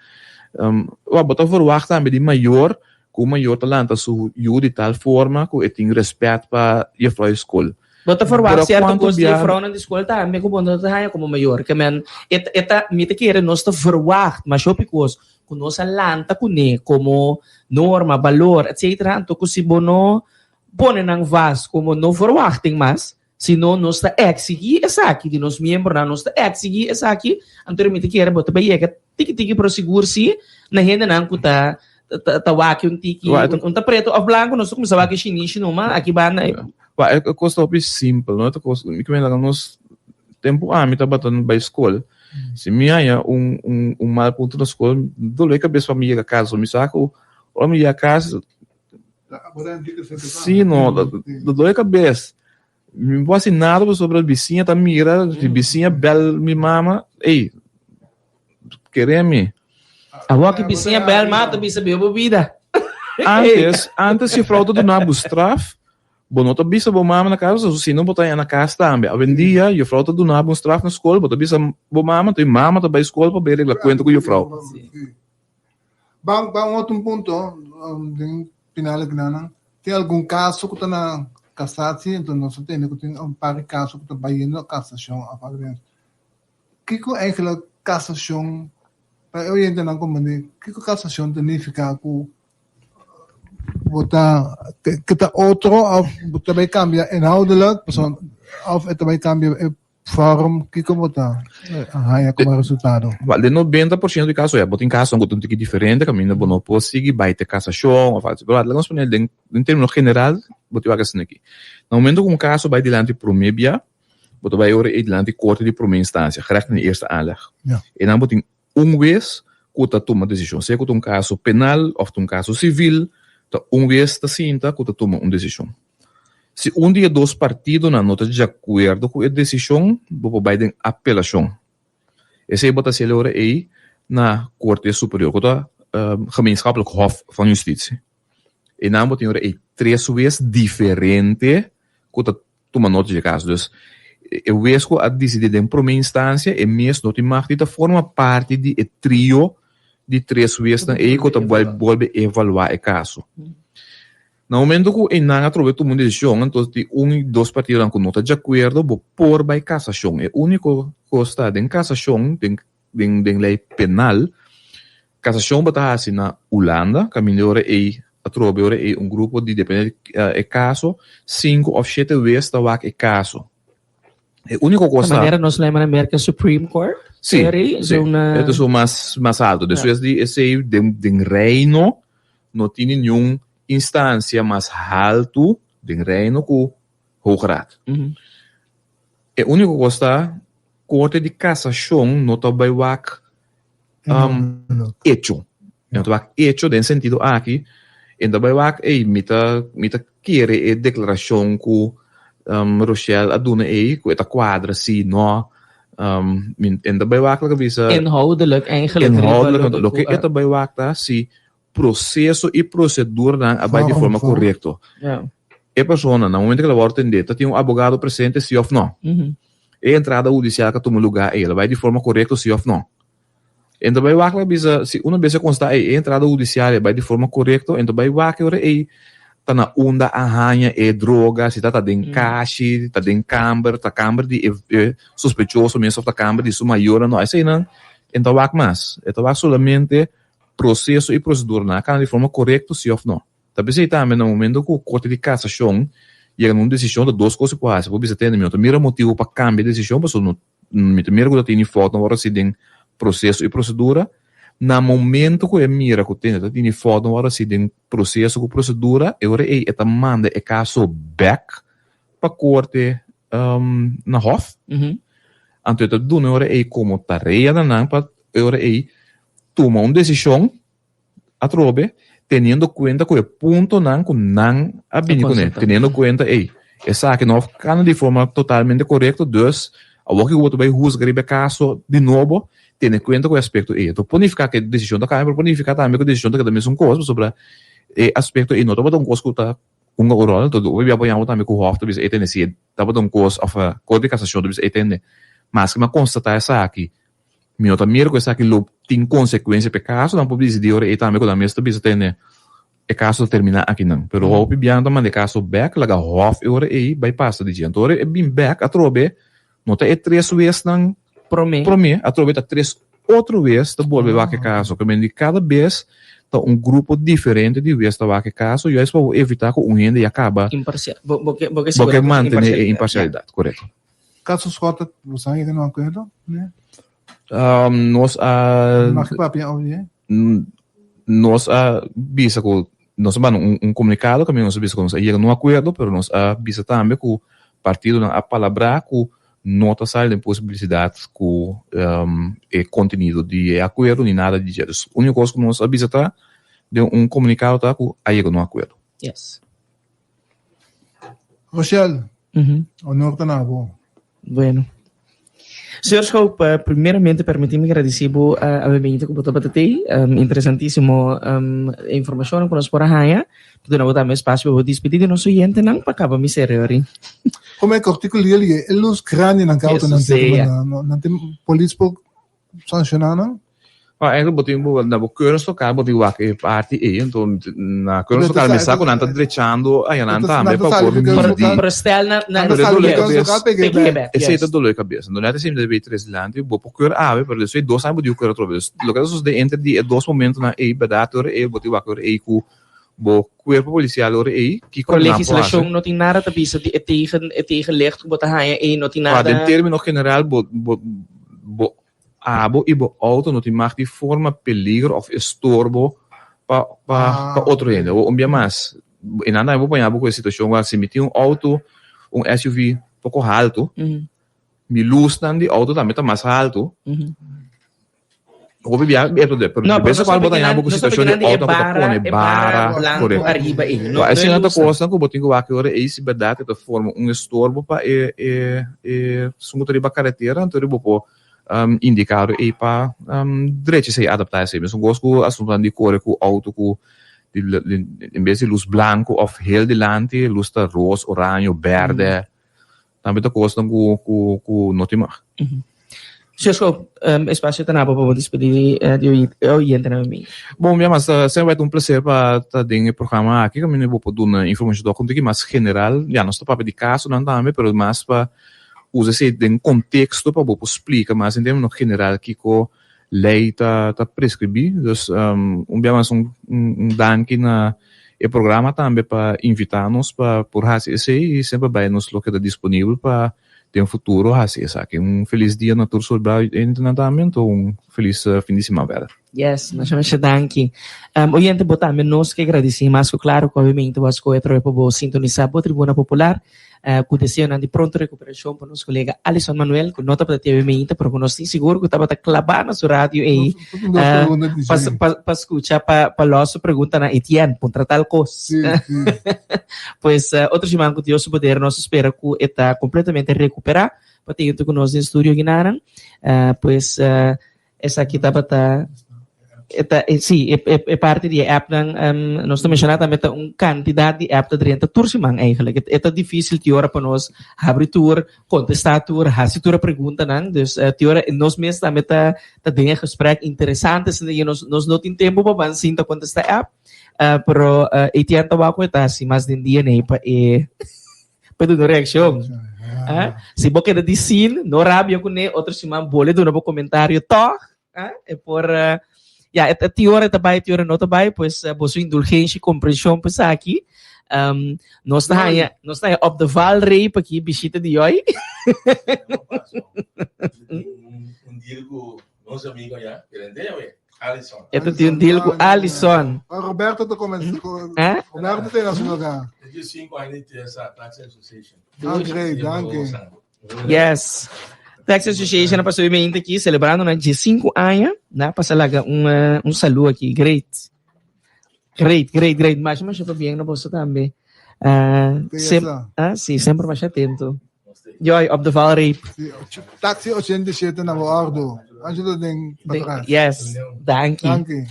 Wak, bo ta verwagt tambe di mayor ku un mayor ta lanta su yu di tal forma ku e tin rèspèt pa jefrou di skol. Bo ta verwagt sierto kos di jefrounan di skol tambe ku bo no ta haña komo mayor. Ke men, e ta, e ta, mi ta kere nos ta verwagt masha hopi kos ku nos a lanta kuné komo norma, balor, etcetera, anto ku si bo no pone nan vast komo no verwachting mas, Sino nos ta eksigí esaki di nos miembronan, nos ta eksigí esaki, anto mi ta kere bo ta bai yega tiki tiki pero sigur si na hendenan ku ta ta wak un tiki, un ta preto of blanco, nos ta cuminsa wak e shinishi numa, aki banda. Wa, e cos ta hopi simpel, no? E ta cos, mi kimen laga nos, tempo ami tabata bay scol, si mi haya un, un, un mal punto na scol, dolo e cabes pa mi yega cas, so mi sa cu ora mi yega cas, si no, dolo e cabes. Mi no por hasi nada pasobra bisiña ta mira, si bisiña bel mi mama, ey, kere mi. Awor ki bisiña bel mama ta bisa bebe bo bida. Antes, antes juffrouw ta duna bo straf, bo no ta bisa bo mama na kas, pasobra si no bo ta haña na kas tambe. Awendia juffrouw ta duna bo un straf na skol, bo ta bisa bo mama, anto e mama ta bai skol pa bai regla kuenta ku juffrouw. Ban ban un otro punto den final di nan. Tin algun kaso ku ta na kasatsie, enton nos a tende ku tin un par di kaso ku ta bayendo na kasashon òf algo. Kiko eigenlijk kasashon, pa e oyentenan komprendé, kiko kasashon ta nifiká ku bo ta ke ta otro òf bo ta bai kambia inhoudelijk pasobra òf e ta bai kambia e Vorm, kiko bo ta haña komo resultado? Wèl, den 90% di kaso, ya, bo tin kasonan ku ta un tiki diferente, kaminda bo no por sigui bai te kasashon òf algu. Pero laga nos pone den den término general, bo tin wak asina aki. Na momento ku un kaso bai dilanti promé bia, bo ta bai ora ei dilanti korte di promé instansia, gerecht in eerste aanleg. Einan bo tin un wes ku ta tuma desishon, sea ku ta un kaso penal òf ta un kaso sivil, ta un wes ta sinta ku ta tuma un desishon. Si un di e dos partidonan no ta djakuerdo ku e desishon, bo por bai den apelashon. Esei bo ta hasi e ora ei na Korte Superior, ku ta Gemeenschappelijk Hof van Justitie. Einan bo tin ora ei tres wes diferente ku ta tuma nota dje kaso. Dus, e wes ku a disidí den promé instansia, e mes no tin mag di ta forma parti di e trio di tres wesnan ei ku ta bolbe evaluá e kaso. Na momento ku einan atrobe tuma un desishon, anto di un i dos partidonan ku no ta djakuerdo, bo por bai kasashon. E úniko kos ta, den kasashon, den den den lei penal, kasashon bo ta hasi na Hulanda, kaminda e ora ei atrobe ora ei un grupo di, depende di e kaso, sinku òf shete wes ta wak e kaso. E úniko kos ta. Manera nos lei na Merka Supreme Court. Sí, sí. E ta su mas mas alto. Despues di esei den den Reino no tin niun instansia mas haltu den Reino ku Hoge Raad. E úniko kos ta Korte di Kasashon no ta bai wak echo. E no ta wak echo den sentido aki, e no ta bai wak, ey, mi ta mi ta kere e deklarashon ku Rochelle a duna ey, ku e ta kuadra si, no. Mi e no ta bai wak loke a bisa. Inhoudelijk eigenlijk. Inhoudelijk, loke e ta bai wak ta si proseso i proseduranan a bai di forma korekto. E persona na momento ku el a wòrdu tendé ta tin un abogado presente si òf no? E entrada hudisial ku a tuma lugá ei el a bai di forma korekto si òf no? E ta bai wak la bisa si una bes e konstá ei e entrada hudisial a bai di forma korekto e ta bai wak e ora ei ta na unda a haña e droga si ta ta den kashi ta den kamber ta kamber di e sospechoso mes òf ta kamber di su mayornan no eseinan e no ta wak mas e ta wak solamente proseso i proseduranan a kana di forma korekto si òf no. Ta p'esei tambe na momento ku Korte di Kasashon yega na un desishon ta dos kos ku por hasi. Por bisa tende mi no ta mira motibu pa kambia e desishon pasobra no mi ta mira ku ta tini foutnan wòrdu hasi den proseso i prosedura. Na momento ku e mira ku tende ta tini foutnan wòrdu hasi den proseso ku prosedura e ora ei e ta manda e kaso bèk pa korte na hòf. Anto e ta duna e ora ei komo tarea na nan pa e ora ei tuma un desishon atrobe teniendo kuenta ku e puntonan ku nan a bini kuné, teniendo kuenta ey esaki no kana di forma totalmente korekto, dus awor ku bo ta bai husga riba e kaso di nobo tene kuenta ku e aspekto ey. Enton por nifiká ku e desishon ta kambia pero por nifiká tambe ku e desishon ta keda mesun kos pasobra e aspekto ey no tabata un kos ku ta hunga un ròl, enton hopi bia bo yama tambe ku hòf ta bisa ey tende si e tabata un kos òf korte di kasashon ta bisa ey tende maske mi a konstatá esaki Mi no ta mira ku esaki lo tin konsekuensia pa e kaso, nan por disidí ora ei tambe ku nan mes ta bisa tene e kaso ta terminá akinan. Pero hopi biaha nan ta manda e kaso bèk, laga hòf e ora ei bai pasa di dje. Anto ora e bin bèk atrobe no ta e tres wesnan Promé. promé, atrobe ta tres otro wes ta bolbe wak e kaso. Ke men di kada bes ta un grupo diferente di wes ta wak e kaso, juist pa bo evitá ku un hende ya kaba Imparsial. Bo bo ke bo ke bo sigurá ke ku tin mantené e imparsialidat. imparsialidat, korekto. Kaso Schotte, bo sa yega na un akuerdo? Ne? Um, nos a... Mag je papia over je? Nos a bisa ku nos a manda un komunikado kaminda nos a bisa ku nos a yega na un akuerdo, pero nos a bisa tambe ku partidonan a palabrá ku no ta sali den posibilisidat ku e kontenido di e akuerdo ni nada di dje. Dus úniko kos ku nos a bisa ta den un komunikado ta ku a yega na un akuerdo. Yes. Rochelle, honor ta na bo. Bueno. Señor Schoop, primeramente permití mi gradisí bo awe beinta ku bo tabata tei. Interesantísimo informashonnan ku nos por a haña. Ta duna bo tambe espasio pa bo dispidí di nos oyentenan pa kaba mi serio ori. Come kortiku lia lia e lus grandi nan ke auto nan tin nan tin polis por Sanshoná nan? Well, eigenlijk bo tin bo na bo keuringslokaal bo tin wak e parti ei, anto na keuringslokaal mi sa ku nan ta drechando ayanan tambe pa por midi. Pero stel na na Pero e doló e kabes. Esei ta doló e kabes. Anto net esei mi ta bay tres dilanti, bo por keur awe, pero despues dos aña bo diu keur atrobe. Dus loke ta sosode entre di e dos momentonan ei, bèrdat ora ei bo tin wak ora ei ku bo kuerpo polisial ora ei, kiko Pero nan por hasi. legislashon no tin nada ta bisa di e tegen e tegenlicht ku bo ta haña ei no tin Wa nada. den término general bo bo bo abo i bo outo no tin mag di forma peligro òf estorbo pa pa pa otro hende. Awor un bia mas, e nan tambe bo paña bo ku e situashon ku si mi tin un outo, un SUV poko haltu, mi lusnan di outo tambe ta mas haltu. Hopi bia e ta pero No, de pero bes nos cual bo ta ta pekinan, ku nos ta situacion pekinan di di e auto ku ta bara, pone e bara bara, blanco correcto. ariba ei. No, Wa no e esei nan ta lusnan. cosnan ku bo tin ku wak ora ei si berdad e ta forma un estorbo pa e e e esun ku ta riba caretera anto bo por indica ora ei pa drecha esei adapta esei. Mesun cos ku asuntonan di core ku auto ku di en bes di lus blanco of hel dilanti lus ta ros, oraño, berde. Tambe ta kosnan ku ku ku no tin mag. Cisco, espacio ta na bo pa bo despedí di e oyentenan mi. Bon, mi mas ta semper ta un placer pa ta den e programa aki kaminda bo por duna informashon tok un tiki mas general. Ya nos ta papia di kasonan tambe pero mas pa usa esei den konteksto pa bo por splika mas den término general kiko lei ta ta preskribí. Dus un bia mas un un danki na e programa tambe pa invitá nos pa por hasi esei i semper bai nos lo keda disponibel pa den futuro hasi esaki. Un felis dia na tur sobrá oyentenan tambe anto un felis fin di siman verder. Yes, masha masha danki. Oyente bo tambe nos ke gradisí mas ku klaro ku awe bo a skohe atraves pa bo sintonisá bo Tribuna Popular. Ku deseonan di pronto rekuperashon pa nos kolega Alison Manuel ku no tabata tebe meinta pero ku nos tin sigur ku tabata klabá na su radio ei pa skucha pa lòs su pregunta na Etienne puntra tal kos. Pues otro siman ku Dios su poder nos ta spera ku e ta kompletamente rekuperá pa tin huntu ku nos den studio ginanan. Pues Esaki tabata e ta e si e e parti di e appnan nos ta menshoná tambe ta un kantidat di app ta drenta tur siman eigenlijk. E ta difísil ki ora pa nos habri tur, kontestá tur, hasi tur e preguntanan. Dus ki ora nos mes tambe ta ta den e gesprek interesante asina i nos nos no tin tempu pa ban sinta kontestá app. Pero Etienne ta wak ku e ta hasi mas den dia nei pa e pa duna reakshon. Ah, si bo keda di sin, no rabia kuné, otro siman bole duna bo komentario tòg. Ah, e por, uh, ya, e, e ora ta bai, e ora no ta bai, pues uh, boso indulgensia i komprenshon pa esaki. Um, nos ta haña, nos ta haña op de valreep aki bishita di yoi. Un deal ku nos amigo ya, pero ende Allison. E ta tin un deal ku Allison. Ah, Roberto ta comensa. Eh? Roberto ta na su lugar. Desde 5 años di TSA, Taxi Association. Ah, great, danki. Yes. Taxi Association a pasa obviamente aki celebrando nan 15 aña. Na pasa laga un, uh, un saludo aki. Great. Great, great, great. Masha, masha pabien na boso tambe. Uh, sem, ah, sí, sempre masha atento. Joy, op de valreep. Taxi 87 na bordo. Angelo den patras. Yes, danki. Danki.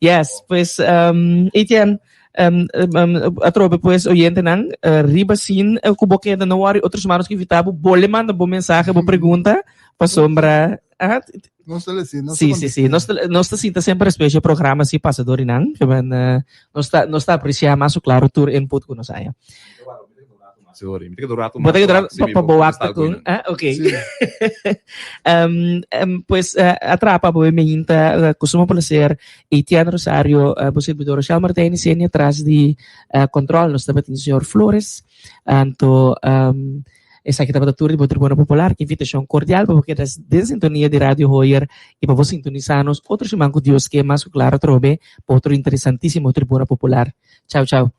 Yes, pues um, Etienne, um, um, atrobe pues oyentenan, uh, riba sin uh, ku bo keda no worry, otros manos que invitabo, bole manda bo mensaje, bo pregunta, pasobra ah, Nos ta lesi, nos Sí, sí, sí. Nos, nos ta sinta semper especie programa si pasa door nan. Que men, uh, nos ta, nos ta aprecia mas claro tur input ku nos haya. Sorry, mi te quedo rato Bo te quedo rato pa, pa bo wakta kun. Ah, ok. Sí. Um, pues atrapa bo meinta uh, ku sumo placer Etienne Rosario, uh, bo servidor Rochelle Martijn y Senia tras di uh, control. Nos tabatin señor Flores. Anto um, Esaki tabata tur di bo Tribuna Popular. Ki invitashon kordial pa bo keda den sintonia di Radio Hoyer i pa bo sintonisá nos otro siman ku Dios ke mas ku klaro atrobe pa otro interesantísimo Tribuna Popular. Chau chau.